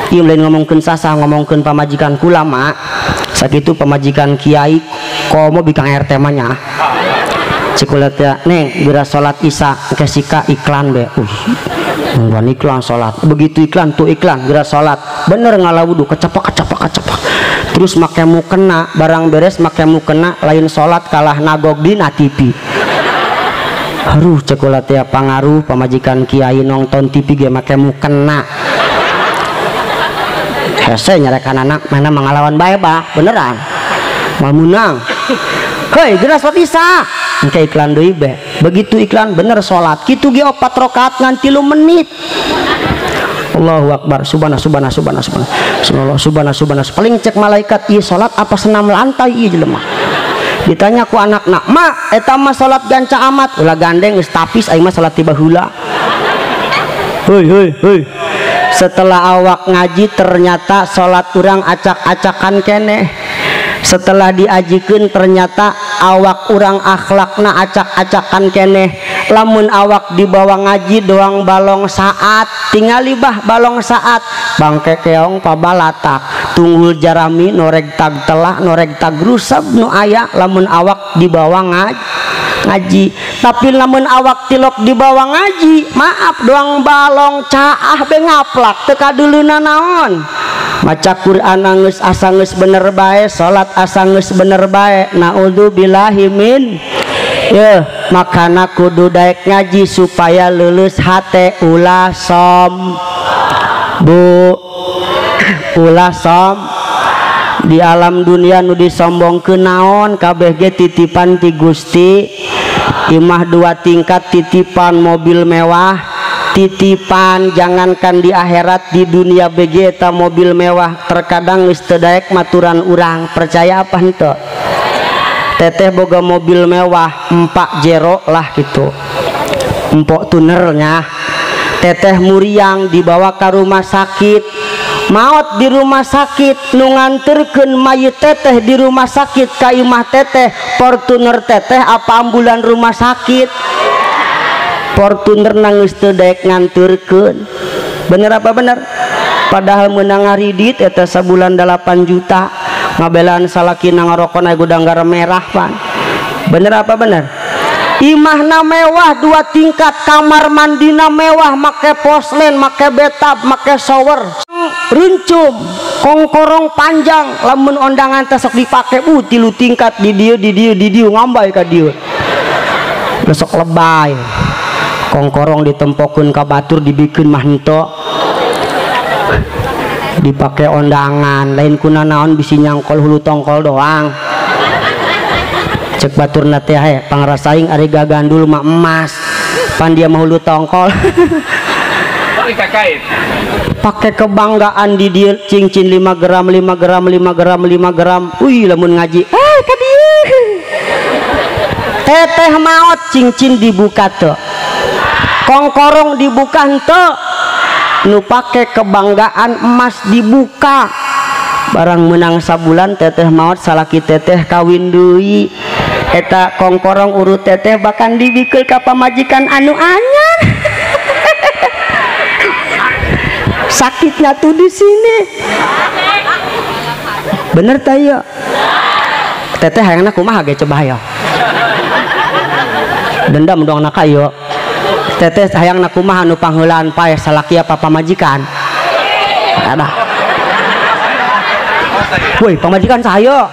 Ieu lain ngomongkeun sasah, ngomongkeun pamajikan kula mak. Sakitu pamajikan kiai komo bikang RT mah nya. Cikulat ya, neng geura salat isya engke sika iklan be. Nungguan iklan salat. Begitu iklan tuh iklan geura salat. Bener ngala wudu kecepak kecepak kecepak. Terus make mukena, barang beres make mukena lain salat kalah nagog dina TV. Aduh cekulat ya pangaruh pamajikan kiai nonton TV ge make mukena. Hese nyarekan anak mana mangalawan bae bah, beneran. Moal meunang. Hei, geura salat isya. Engke iklan deui be. Begitu iklan bener salat. Kitu ge 4 rakaat ngan 3 menit. Allahu akbar, subhana subhana subhana subhana. Subhanallah subhana subhana. Paling cek malaikat ieu salat apa senam lantai ieu jelema. Ditanya ku anakna, "Ma, eta mah salat gancang amat." Ulah gandeng geus tapis aing mah salat tiba heula. Hei hei hei. Setelah awak ngaji ternyata salat urang acak-acakan keneh. Setelah diajikeun ternyata awak urang akhlakna acak-acakan keneh. Lamun awak dibawa ngaji doang balong saat, tingali bah balong saat, bangke keong pabalatak, tunggul jarami noreg tag telah noreg tag rusab nu aya lamun awak dibawa ngaji. Tapi lamun awak tilok dibawa ngaji, maaf doang balong caah be ngaplak teu kaduleuna naon. Maca Quran geus asa geus bener bae, salat asa geus bener bae, naudzubillahi min. Yeuh, makana kudu daek ngaji supaya lulus hate ulah som. Bu, ulah som. Di alam dunia nu disombongkeun naon kabeh ge titipan ti Gusti. Imah 2 tingkat titipan, mobil mewah titipan, jangankan di akhirat di dunia BG eta mobil mewah terkadang geus teu daek maturan urang, percaya apa henteu? Teteh boga mobil mewah 4 jero lah gitu, empok tunernya. Teteh muriang dibawa ke rumah sakit, maot di rumah sakit, nu nganterkeun mayit teteh di rumah sakit ka imah teteh, Fortuner teteh apa ambulan rumah sakit? Fortuner nangis teu daek nganterkeun. Bener apa bener? Padahal meunang ngaridit eta sabulan 8 juta, ngabelaan salakina ngarokona gudang garam merah pan. Bener apa bener? Imahna mewah 2 tingkat, kamar mandina mewah, make poslen, make bathtub, make shower, runcum, kongkorong panjang, lamun ondangan teh sok dipake 3 tingkat di dieu di dieu di dieu ngambay ka dieu. Besok lebay. Kongkorong ditempokeun ka batur dibikeun mah henteu. Dipake ondangan, lain kuna naon bisi nyangkol hulu tongkol doang. Cek baturna teh he pangrasaing ari gagandul mah emas, pan dia mah hulu tongkol. Pakai kebanggaan di dieu cincin 5 gram 5 gram 5 gram 5 gram. Wih lamun ngaji, eh ka dieu. Teteh maot cincin dibuka teu. Kongkorong dibuka henteu. Nu pake kebanggaan emas dibuka. Barang menang sabulan teteh maot salaki teteh kawin deui. Eta kongkorong urut teteh bahkan dibikeul ka pamajikan anu anyar. nyatu di sini. Bener teh ya? Teteh hayangna kumaha ge coba hayo. Dendam dong nak ayo. Teteh hayangna kumaha nu pangheulaan paeh salaki apa pamajikan? Ada. Woi, pamajikan saya.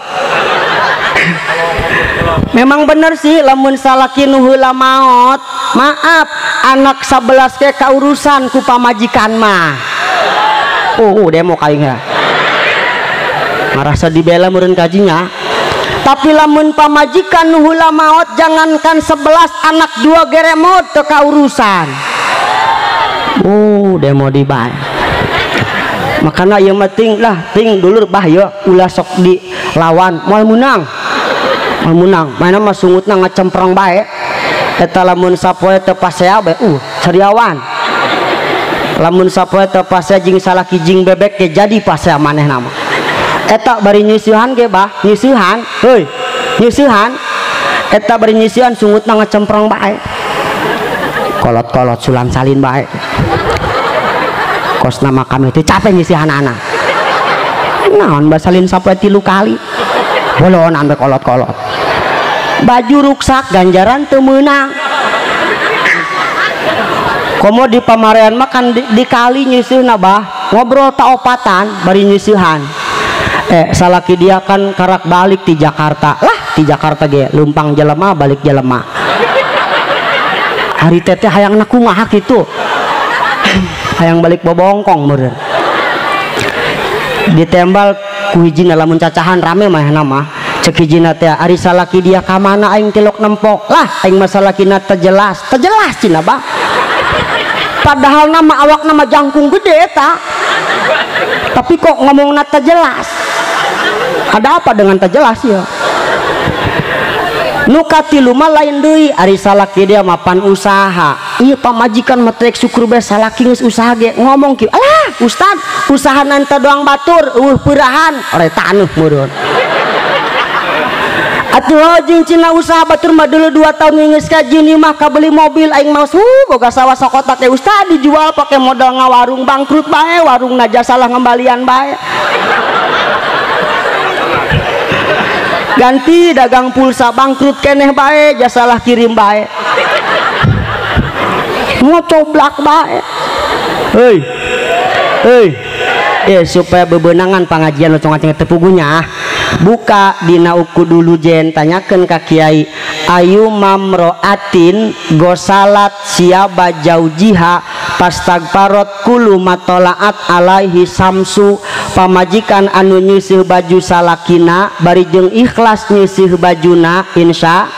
Memang bener sih lamun salaki nu heula maot, maaf anak 11 ke kaurusan ku pamajikan mah. Oh, demo kaing ya. Ngarasa dibela meureun kajinya. Tapi lamun pamajikan nu heula maot jangankan 11 anak 2 geremot teu kaurusan. Oh, demo dibae. Makana ieu mah ting lah, ting dulur bah ye ulah sok dilawan, moal meunang. Moal meunang, mana mah sungutna ngacempreng bae. Eta lamun sapoe teu pasea bae, sariawan. Lamun sapoe teu pasea jeung salaki jeung bebek ge jadi pasea manehna mah. Eta bari nyeusihan ge bah, nyeusihan, heuy, nyeusihan. Eta bari nyeusihan sungutna ngacempreng bae. Kolot-kolot sulam salin bae. Kos nama kami itu capek nyisihan anak. Naon basalin sampai 3 kali. Bolon ambe kolot-kolot. Baju ruksak ganjaran teu meunang. Komo di pamarean mah kan dikali nyisihna bah, ngobrol ta opatan bari nyisihan. Salaki dia kan karak balik di Jakarta. Lah, di Jakarta ge lumpang jelema balik jelema. Hari teteh hayangna kumaha kitu. Hayang balik bobongkong meureun. Ditembal ku hijina lamun cacahan rame mah nama. Cek hijina teh ari salaki dia ka mana aing tilok nempok. Lah aing mah salakina teu jelas. Teu jelas cenah bah. Padahal nama awak nama jangkung gede eta. Tapi kok ngomongna teu jelas. Ada apa dengan teu jelas ya? Nu katilu mah lain deui ari salaki dia mapan usaha. Ieu pamajikan mah trek syukur bae salaki geus usaha ge ngomong kieu. Alah, ustad, usaha nanta doang batur, eueuh peurahan, ore taneuh meureun. Atuh jeung cina usaha batur mah deuleu 2 tahun geus kaji mah kabeli mobil aing mah boga sawah sakotak teh ustad dijual pake modal ngawarung bangkrut bae, warungna jasa salah ngembalian bae. Ganti dagang pulsa bangkrut keneh bae, jasalah kirim bae. Ngocoblak bae. Hei. Hei. Supaya bebenangan pangajian ocong-aceng teu pugunya. Buka dina uku dulu jen tanyakeun ka kiai, ayu mamroatin gosalat siaba jaujiha pastagparot kulu matolaat alaihi samsu. Pamajikan anu nyisih baju salakina bari jeung ikhlas nyisih bajuna insya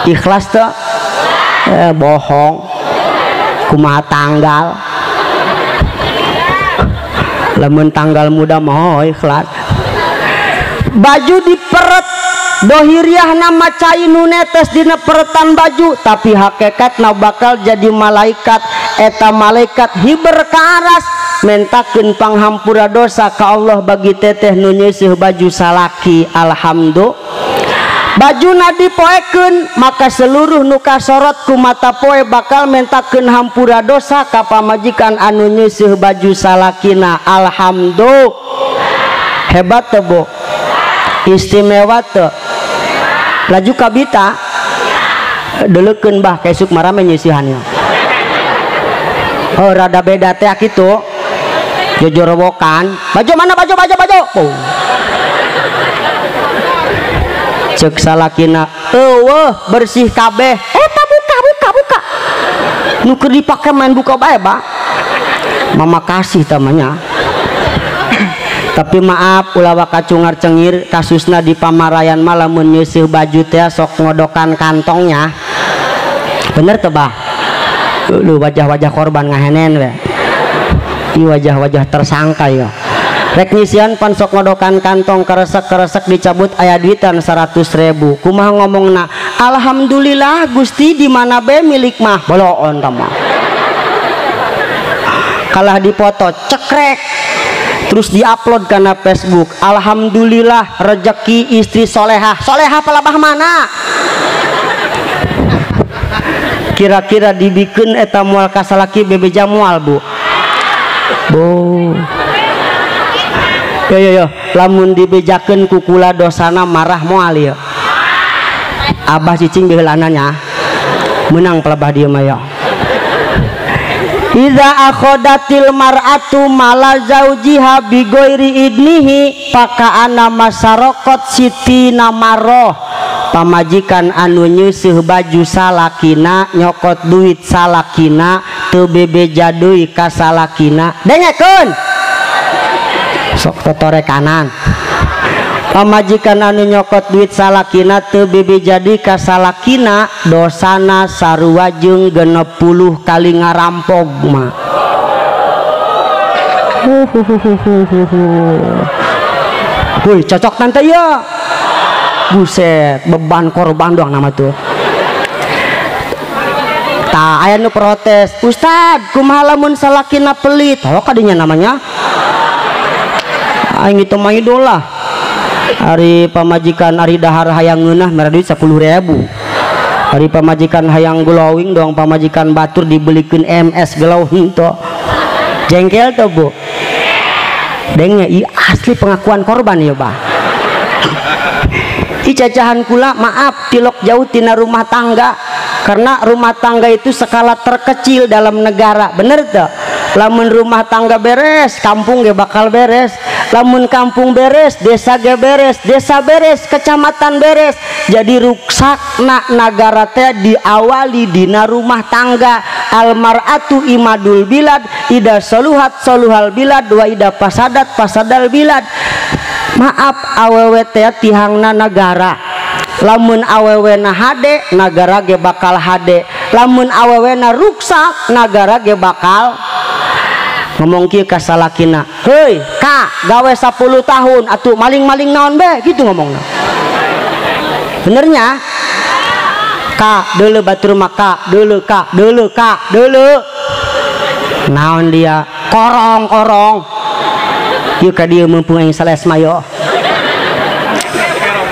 ikhlas teu bohong kumaha tanggal lamun tanggal muda mah ikhlas baju diperet dohiriah nama cai nu netes dina peretan baju tapi hakikatna bakal jadi malaikat eta malaikat hiber ka aras mentakeun panghampura dosa ka Allah bagi teteh nu nyeuseih baju salaki. Alhamdulillah bajuna dipoekeun maka seluruh nu kasorot ku mata poe bakal mentakeun hampura dosa ka pamajikan anu nyeuseih baju salakina. Alhamdulillah hebat teu Bu, istimewa teu, laju kabita deleukeun bah kaesuk marame nyeusihannya. Oh rada beda teh kitu jojorowokan baju mana baju baju baju oh. Cek salakina eueuh bersih kabeh eta buka buka buka nu keur dipake main buka bae bah mama kasih tamanya. Tapi maaf ulah waka cungar cengir kasusna di pamarayan mah lamun nyeuseih baju teh sok ngodokan kantongnya. Bener teu bah? Lu wajah-wajah korban ngahenen we. Ieu wajah-wajah tersangka ya. Rek nyisian pan sok ngodokan kantong keresek-keresek dicabut aya duitan 100.000. Kumaha ngomongna? Alhamdulillah Gusti di mana be milik mah. Boloon tah mah. Kalah dipoto cekrek. Terus diupload karena Facebook. Alhamdulillah rezeki istri solehah. Solehah palabah mana? Kira-kira dibikin eta moal ka salaki bebeja moal Bu. Bu. Yo yo yo, lamun dibejakeun ku kula dosana marah moal ieu. Abah cicing beuheulana nya. Menang pelebah dieu mah yo. Iza akhodatil mar'atu mala zaujiha bighairi idnihi paka'ana masarokot siti namaroh. Pamajikan anu nyeuseuh baju salakina, nyokot duit salakina, teu bebeja deui ka salakina. Dengekeun. Sok totore kanan. Pamajikan anu nyokot duit salakina teu bebeja deui ka salakina, dosana sarua jeung 60 kali ngarampog mah. Wih, cocok tante ya. Buset, beban korban doang nama tuh. Tah aya nu protes, Ustad, kumaha lamun salakina pelit? Oh, kadinya namanya. Aing itu mah idola. Ari pamajikan ari dahar hayang ngeunah mere duit 10.000. Ari pamajikan hayang glowing doang pamajikan batur dibelikeun MS glowing to. Jengkel tuh, Bu. Denge ieu asli pengakuan korban ya, Bah. Icacahan kula maaf tilok jauh tina rumah tangga, karena rumah tangga itu skala terkecil dalam negara, bener tuh. Lamun rumah tangga beres, kampung ge bakal beres. Lamun kampung beres, desa ge beres, desa beres, kecamatan beres. Jadi ruksakna nagara teh diawali dina rumah tangga. Almar'atu imadul bilad, ida soluhat soluhal bilad, wa ida pasadat pasadal bilad. Maaf awewe teh tihangna nagara. Lamun awewe na hade, nagara ge bakal hade. Lamun awewe na ruksak, nagara ge bakal ngomong kieu ka salakina. Heuy, ka gawe 10 tahun atuh maling-maling naon be gitu ngomongna. Benernya? Ka deuleu batur mah ka deuleu ka deuleu ka deuleu. Naon dia? Korong-korong. Yuk ka dieu mumpung aing sales mah yo.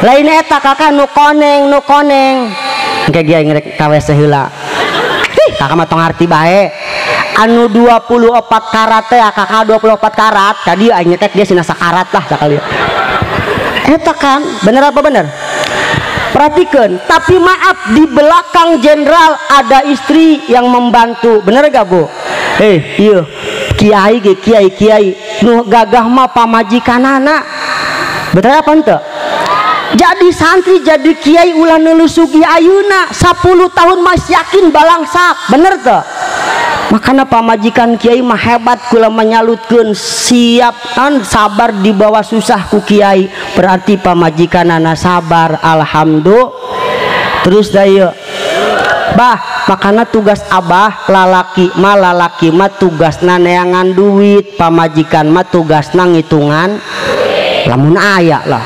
Lain eta kakak nu koneng nu koneng. Engke ge aing rek ka WC heula. Ih, kakak mah tong arti bae. Anu 24 karat teh kakak 24 karat, ka dieu aing nyetek dia sina sakarat lah sakali. Eta kan, bener apa bener? Perhatikan, tapi maaf di belakang jenderal ada istri yang membantu, bener gak Bu? Iya, kiai ge kiai kiai nu gagah mah pamajikanana, bener apa ente? Jadi santri jadi kiai ulah nelusugi ayeuna 10 tahun masih yakin balangsak, bener teu? Makanya pamajikan kiai mah hebat kula menyalutkeun siap kan sabar di bawah susah ku kiai, berarti pamajikanana sabar, alhamdulillah. Terus da ieu bah, makana tugas abah lalaki mah tugasna neangan duit, pamajikan mah tugasna ngitungan lamun aya lah.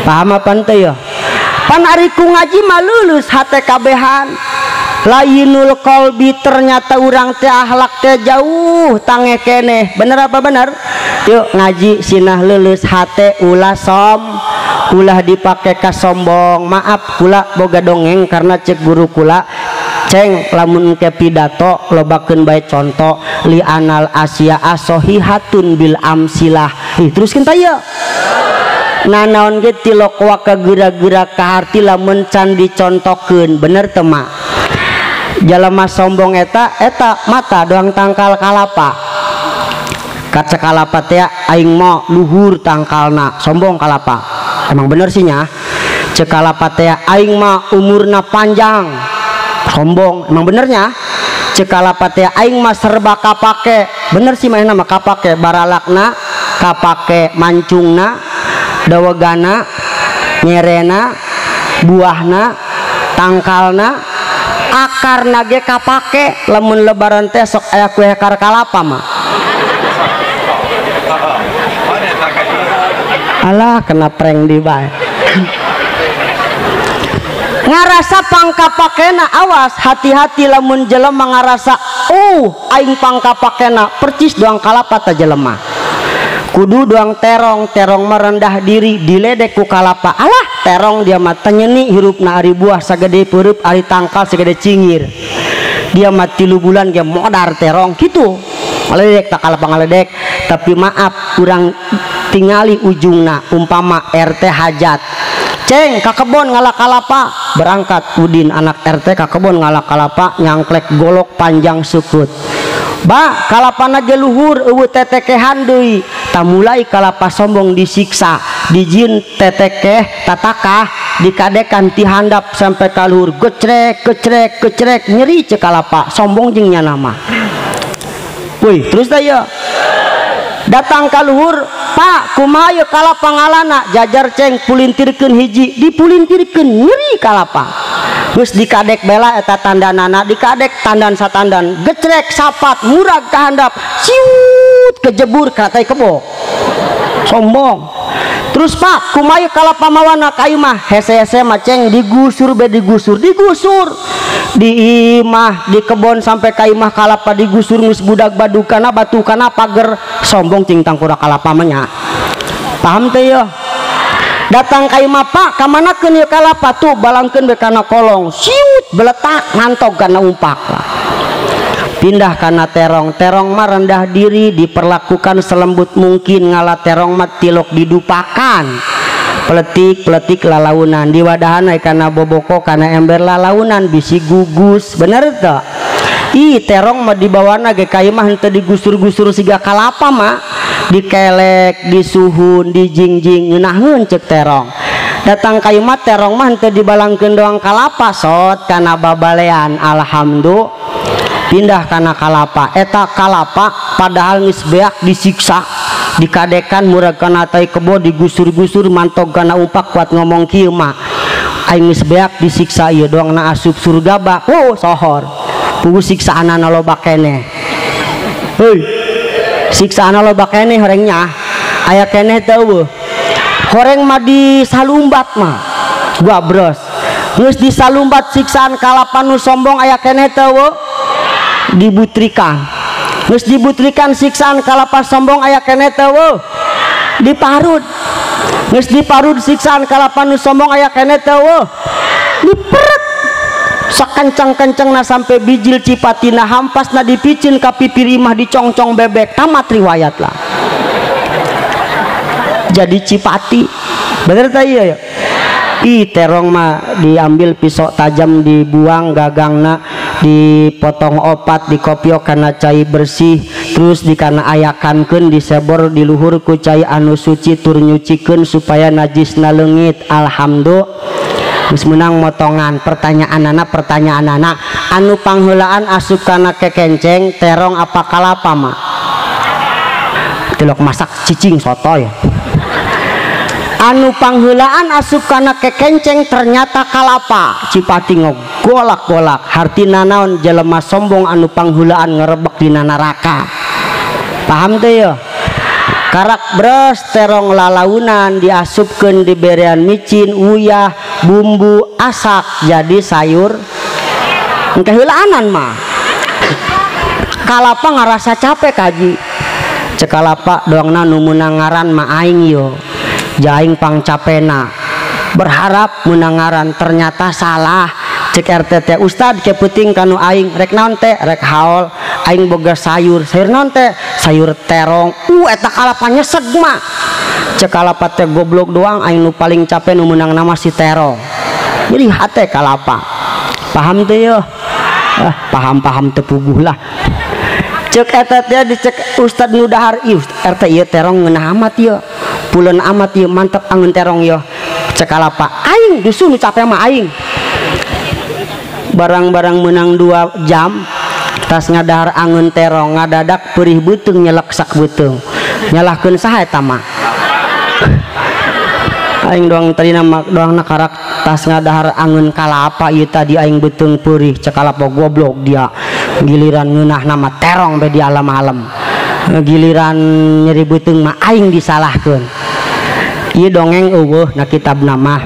Paham apa ente ya? Pan ari ku ngaji mah lulus hate kabehan. Lainul qalbi ternyata urang teh akhlak teh jauh tange keneh. Bener apa bener? Yuk ngaji sinah lulus hate ulah som, ulah dipake ka sombong. Maaf kula boga dongeng karena cek guru kula ceng lamun ke pidato lobakeun bae contoh li anal asya asohihatun bil amsilah. Ih teruskeun ta ieu. Nanaon ge tilok waka geura-geura ka harti lamun can dicontokeun, bener teu mak? Jalema sombong eta eta mata doang tangkal kalapa. Kaca kalapa teh aing mah luhur tangkalna, sombong kalapa. Emang bener sih nya. Cek kalapa teh aing mah umurna panjang, sombong. Emang benernya? Cek kalapa teh aing mah serba kapake. Bener sih mainna mah kapake, baralakna kapake, mancungna, dawegana, nyerena, buahna, tangkalna, akarna ge kapake. Lamun lebaran teh sok aya kue akar kalapa mah. Alah kena prank di bae. Ngarasa pangkapakena, awas hati-hati lamun jelema ngarasa aing pangkapakena percis doang kalapa ta jelema. Kudu doang terong, terong merendah diri diledek ku kalapa. Alah terong dia mah tanyeni hirupna ari buah sagede peureub ari tangkal sagede cingir. Dia mah 3 bulan ge modar terong gitu. Ngaledek tak kalapa ngaledek, tapi maaf kurang tingali ujungna. Umpama RT hajat, ceng ka kebon ngala kalapa, berangkat Udin anak RT ka kebon ngala kalapa, nyangklek golok panjang sukut. Ba kalapana ge luhur eueuh tetekehan deui, tamulai kalapa sombong disiksa, dijieun tetekeh tatakah dikadekan ti handap sampai ka luhur, gecrek gecrek gecrek, nyeri cek kalapa sombong jeung nyana mah. Wih, terus da ieu datang ka luhur, Pak kumaha ieu kalapa ngalana, jajar ceng pulintirkeun hiji, dipulintirkeun nyeri kalapa. Geus dikadek bela eta tandanana, dikadek tandan satandan, gecrek sapat murag ka handap, siut kejebur ka tai kebo. Sombong. Terus Pak kumaha ieu kalapa mawana ka imah, hese-hese mah ceng digusur be digusur, digusur di imah, di kebon sampai ka imah kalapa digusur geus budak badukana batukana pager, sombong cing tangkurak kalapa mah nya. Paham teh yeuh? Datang ka imah, Pak kamanakeun ieu kalapa, tuh balangkeun be kana kolong, siut beletak ngantok kana umpak lah. Pindah kana terong, terong mah rendah diri, diperlakukan selembut mungkin, ngala terong mah tilok didupakan, peletik-peletik lalaunan, diwadahan kana boboko kana ember lalaunan bisi gugus, bener teu? Ih terong mah dibawana ge ka imah henteu digusur-gusur siga kalapa mah, dikelek, disuhun, dijingjing, ngeunaheun cek terong. Datang ka imah terong mah henteu dibalangkeun doang kalapa, sot kana babalean, alhamdulillah. Pindah kana kalapa, eta kalapa padahal geus beak disiksa, dikadekan murag kana tai kebo, digusur-gusur mantog kana umpak, kuat ngomong kieu mah, aing geus beak disiksa ieu doang na asup surga ba, oh sohor. Pugu siksaanana loba keneh. Heuy. Siksaanana loba keneh horengnya. Aya keneh teu eueuh. Horeng mah disalumbat mah. Gua bros. Geus disalumbat siksaan kalapa nu sombong aya keneh teu eueuh. Dibutrikan. Geus dibutrikan siksaan kalapa sombong aya keneh teu eueuh. Diparut. Geus diparut siksaan kalapa nu sombong aya keneh teu eueuh. Diperet. Sakencang-kencangna sampai bijil cipatina hampasna dipicin ka pipir imah dicongcong bebek, tamat riwayat lah. Jadi cipati, bener tak iya ya? Ih terong mah diambil pisau tajam dibuang gagangna, dipotong opat, dikopiok kana cai bersih, terus dikana ayakankeun disebor di luhur ku cai anu suci tur nyucikeun supaya najisna leungit, alhamdulillah. Geus meunang motongan. Pertanyaan anak anu pangheulaan asup kana kekenceng terong apa kalapa mah? Tilok masak cicing sotoy. Anu pangheulaan asup kana kekenceng ternyata kalapa, cipati ngogolak-golak, hartina naon? Jelema sombong anu pangheulaan ngerebek dina neraka. Paham teu yeuh? Karak bres terong lalaunan diasupkeun diberean micin, uyah, bumbu, asak jadi sayur. Engke heulaanan mah. Kalapa ngarasa capek kaji. Cek kalapa doangna nu meunang ngaran mah aing yo. Jaing pangcapena. Berharap meunang ngaran ternyata salah. Cek RT teh ustad ke peuting kanu aing rek naon teh rek haol aing boga sayur, sayur naon teh sayur terong, eta kalapa nyeseg mah. Cek kalapa teh goblok doang aing nu paling capek nu meunang nama si terong. Jadi hate kalapa. Paham teh yeuh? Ah, paham-paham teu puguh lah. Cek eta teh dicek ustad nu dahar, ih RT ieu terong ngeunah amat ieu. Puleun amat ieu, mantep angeun terong ieu. Cek kalapa aing dusun nu capek mah aing. Barang-barang menang 2 jam tas ngadahar angeun terong ngadadak perih beuteung nyeleksak beuteung, nyalahkeun saha eta mah? Aing doang tadi nama doang nakarak tas ngadahar angeun kalapa ieu tadi aing beuteung perih. Cek kalapa goblok dia, giliran ngeunah nama terong be di alam-alam, giliran nyeri beuteung mah aing disalahkeun. Ieu dongeng eueuh na kitab nama,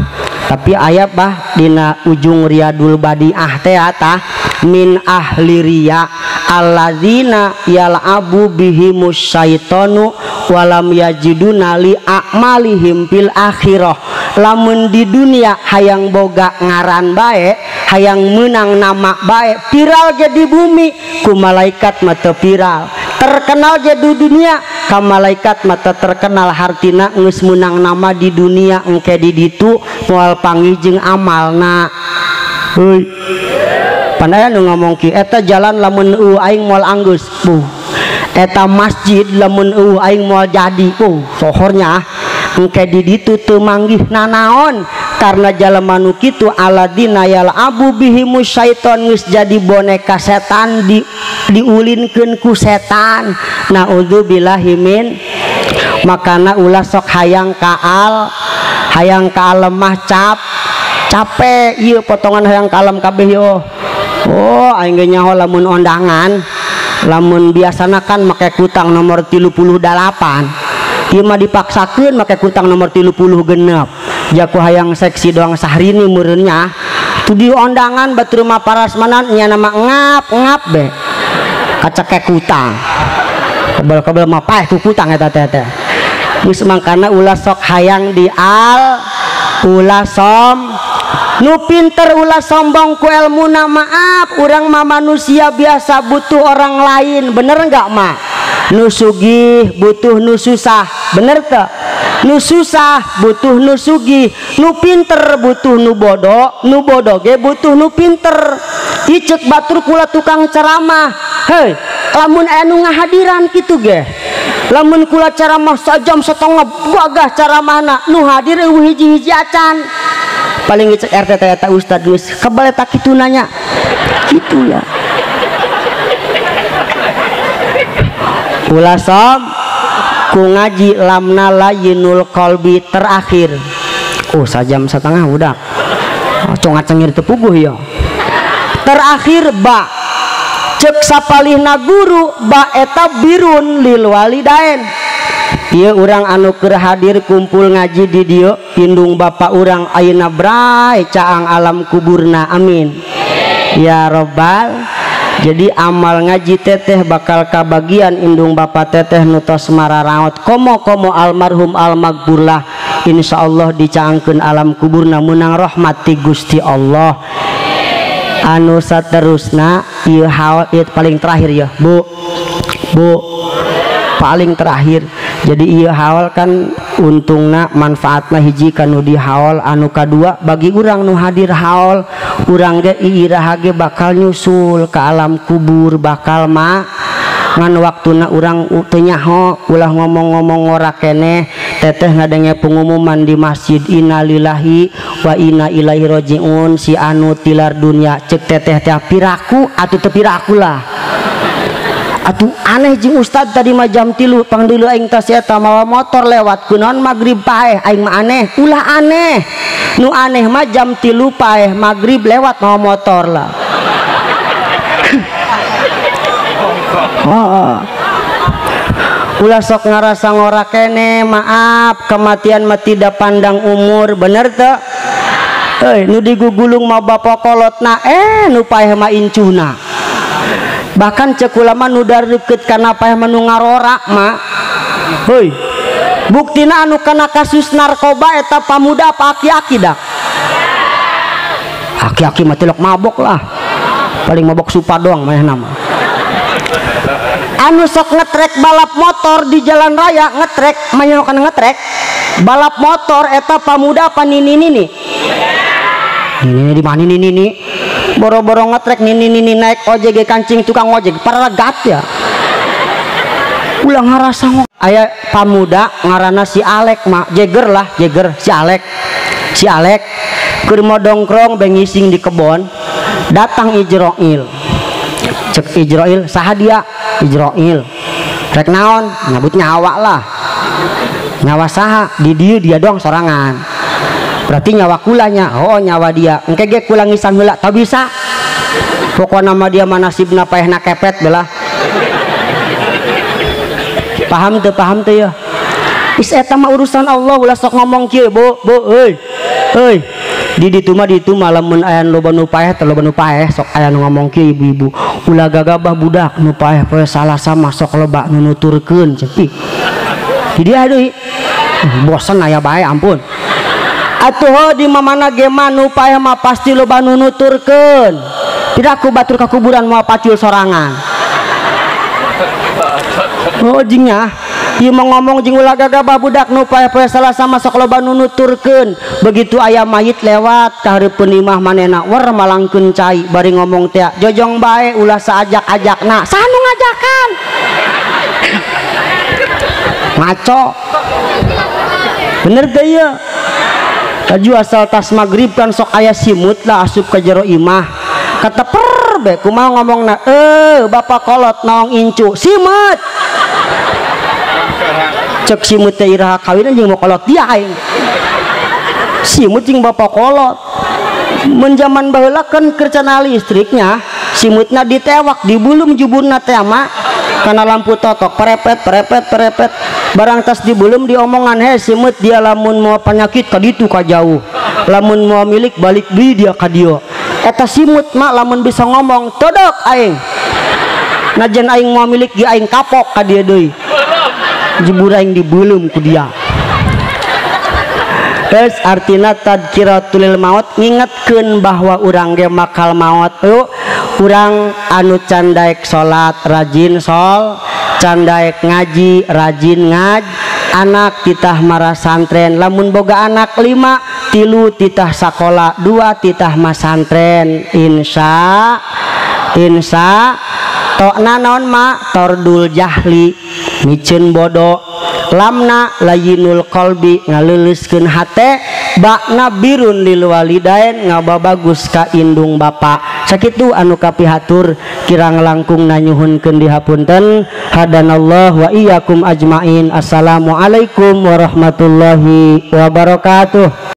tapi aya bah dina ujung Riyadul Badiah teh tah min ahli riya alladzina yal'abu bihimus syaitanu walam yajiduna li a'malihim fil akhirah. Lamun di dunia hayang boga ngaran bae, hayang menang nama bae, viral ge di bumi ku malaikat mah teu viral. Terkenal jadi dunia ka malaikat mata terkenal hartina geus meunang nama di dunia engke di ditu moal panggih jeung amalna. Heuy. Pan aya nu ngomong kieu eta jalan lamun eueuh aing moal anggeus. Buh. Eta masjid lamun eueuh aing moal jadi. Sohornya engke di ditu teu manggih nanaon karena jalma nu kitu aladina yal'abu bihimus syaiton geus jadi boneka setan diulinkeun ku setan. Naudzubillahi min. Makana ulah sok hayang kaal, hayang ka lemah capek ieu potongan hayang ka alam kabeh yo. Oh aing ge nyaho lamun ondangan lamun biasana kan make kutang nomor 38 ieu mah dipaksakeun make kutang nomor 36 jaku hayang seksi doang sahrini meureunnya tu di ondangan batur mah parasmanan nya nama ngap be kaceke kutang kebel-kebel mah paeh ku kutang eta teh teh geus mangkana ulah sok hayang di al ulah som nu pinter ulah sombong ku elmuna. Maaf urang mah manusia biasa butuh orang lain, bener enggak ma? Nu sugih butuh nu susah, bener teu? Nu susah butuh nu sugih, nu pinter butuh nu bodoh, nu bodoh ge butuh nu pinter. Iceuk batur kula tukang ceramah, hei lamun aya nu ngahadiran kitu ge lamun kula ceramah sajam setengah gagah ceramahna nu hadir eueuh hiji-hiji acan. Paling ngecek RT teh eta ustad geus kebal eta kitu nanya kitu ya. Ulah som ku ngaji lamna layinul qalbi terakhir. Oh sajam setengah udah congacengir teu puguh ya. Terakhir ba cek sapalihna guru ba eta birun lil walidain. Ieu urang anu keur hadir kumpul ngaji di dieu indung bapa urang ayeuna bray caang alam kuburna, amin ya robbal. Jadi amal ngaji teteh bakal kabagian indung bapa teteh nu tos mararaot komo-komo almarhum almagburlah insyaallah dicaangkeun alam kuburna meunang rahmat ti Gusti Allah. Anu saterusna ieu haul ieu paling terakhir ya Bu, Bu paling terakhir. Jadi ieu haul kan untungna manfaatna hiji kanu di haul, anu kadua bagi urang nu hadir haul urang ge iraha ge bakal nyusul ke alam kubur bakal ma ngan waktuna urang teu nyaho ulah ngomong-ngomong ngora keneh teteh ngadenge pengumuman di masjid innalillahi wa inna ilaihi rajiun si anu tilar dunia cek teteh teh piraku atuh teu piraku lah. Atuh aneh jeung ustad tadi mah jam 3 pangdeuleu aing tas eta mawa motor lewat kunaon magrib paeh aing mah aneh ulah aneh nu aneh mah jam 3 paeh magrib lewat mawa motor lah. Oh. Ulah sok ngarasa ngora kene maaf kematian mah tidak pandang umur, bener teu? Euy nu digugulung mah bapa kolotna nu paeh mah incuhna. Bahkan cek ulama nu deukeut kana paeh mah nu ngarora ma. Heuy. Buktina anu kana kasus narkoba eta pamuda apa aki-aki dak? Aki-aki mah tilok mabok lah. Paling mabok supa doang manehna mah. Anu sok ngetrek balap motor di jalan raya ngetrek manyokan ngetrek balap motor eta pamuda apa nini-nini? Nini di mana nini-nini? Boro-boro ngetrek nini-nini naik ojek ge kancing tukang ojek paragat ya. Ulah ngarasa aya pamuda ngaranna si Alek mah jeger lah jeger si Alek. Si Alek keur modongkrong bengising di kebon datang Ijroil. Cek Ijroil saha dia? Ijroil rek naon nyabut nyawa lah. Nyawa saha? Di dieu dia doang sorangan. Berarti nyawa kulanya, oh nyawa dia. Engke ge kula ngisang heula, teu bisa. Pokona mah dia mah nasibna paehna kepet belah. Paham teu paham teu ya? Is eta mah urusan Allah ulah sok ngomong kieu, Bu, Bu, euy. Euy. Di ditu mah ditu mah lamun aya loba nu paeh teh loba nu paeh sok aya nu ngomong kieu ibu-ibu. Ulah gagabah budak nu paeh poe salah sama sok loba nu nuturkeun cek. Di dia deui. Bosen aya bae ampun. Atuh di mamana ge mah nu paeh mah pasti loba nu nuturkeun. Tidak ku batur ka kuburan moal pacul sorangan. Oh jingnya ieu mah ngomong jeung ulah gagabah budak nu poe-poe Salasa mah sok loba nu nuturkeun. Begitu aya mayit lewat ka hareupeun imah manehna wer malangkeun cai bari ngomong teh jojong bae ulah saajak-ajakna. Saha nu ngajakan? Ngaco. Bener teh ieu? Laju asal tas magrib kan sok aya simut lah asup ka jero imah. Kateper be kumaha ngomongna? Bapak kolot naong incu simut. Cek simut teh iraha kawin jeung mau kolot dia aing. Simut jeung bapak kolot. Mun jaman baheula kan kercana listriknya, simutna ditewak dibulum juburna teh mah kana lampu totok perepet perepet perepet. Barang tas dibulum diomongan he simut dia lamun mau penyakit ka ditu ka jauh. Lamun mau milik balik deui dia ka dieu. Eta simut mah lamun bisa ngomong todok aing. Najan aing mau milik ge aing kapok ka dieu deui. Jebur aing dibulum ku dia. Terus artina tadkiratul maut ngingetkeun bahwa urang ge bakal maot. Yuk urang anu can daek salat rajin sol, can daek ngaji rajin ngaj, anak titah marasantren. Lamun boga anak 5, 3 titah sakola, 2 titah masantren. Insya insya tokna naon ma tordul jahli miceun bodoh, lamna layinul qalbi ngaleuleuskeun hate, bakna birun lil walidain ngababagus ka indung bapa. Sakitu anu kapihatur kirang langkung nanyuhunkeun dihapunten. Hadanallah wa iyyakum ajmain. Assalamualaikum warahmatullahi wabarakatuh.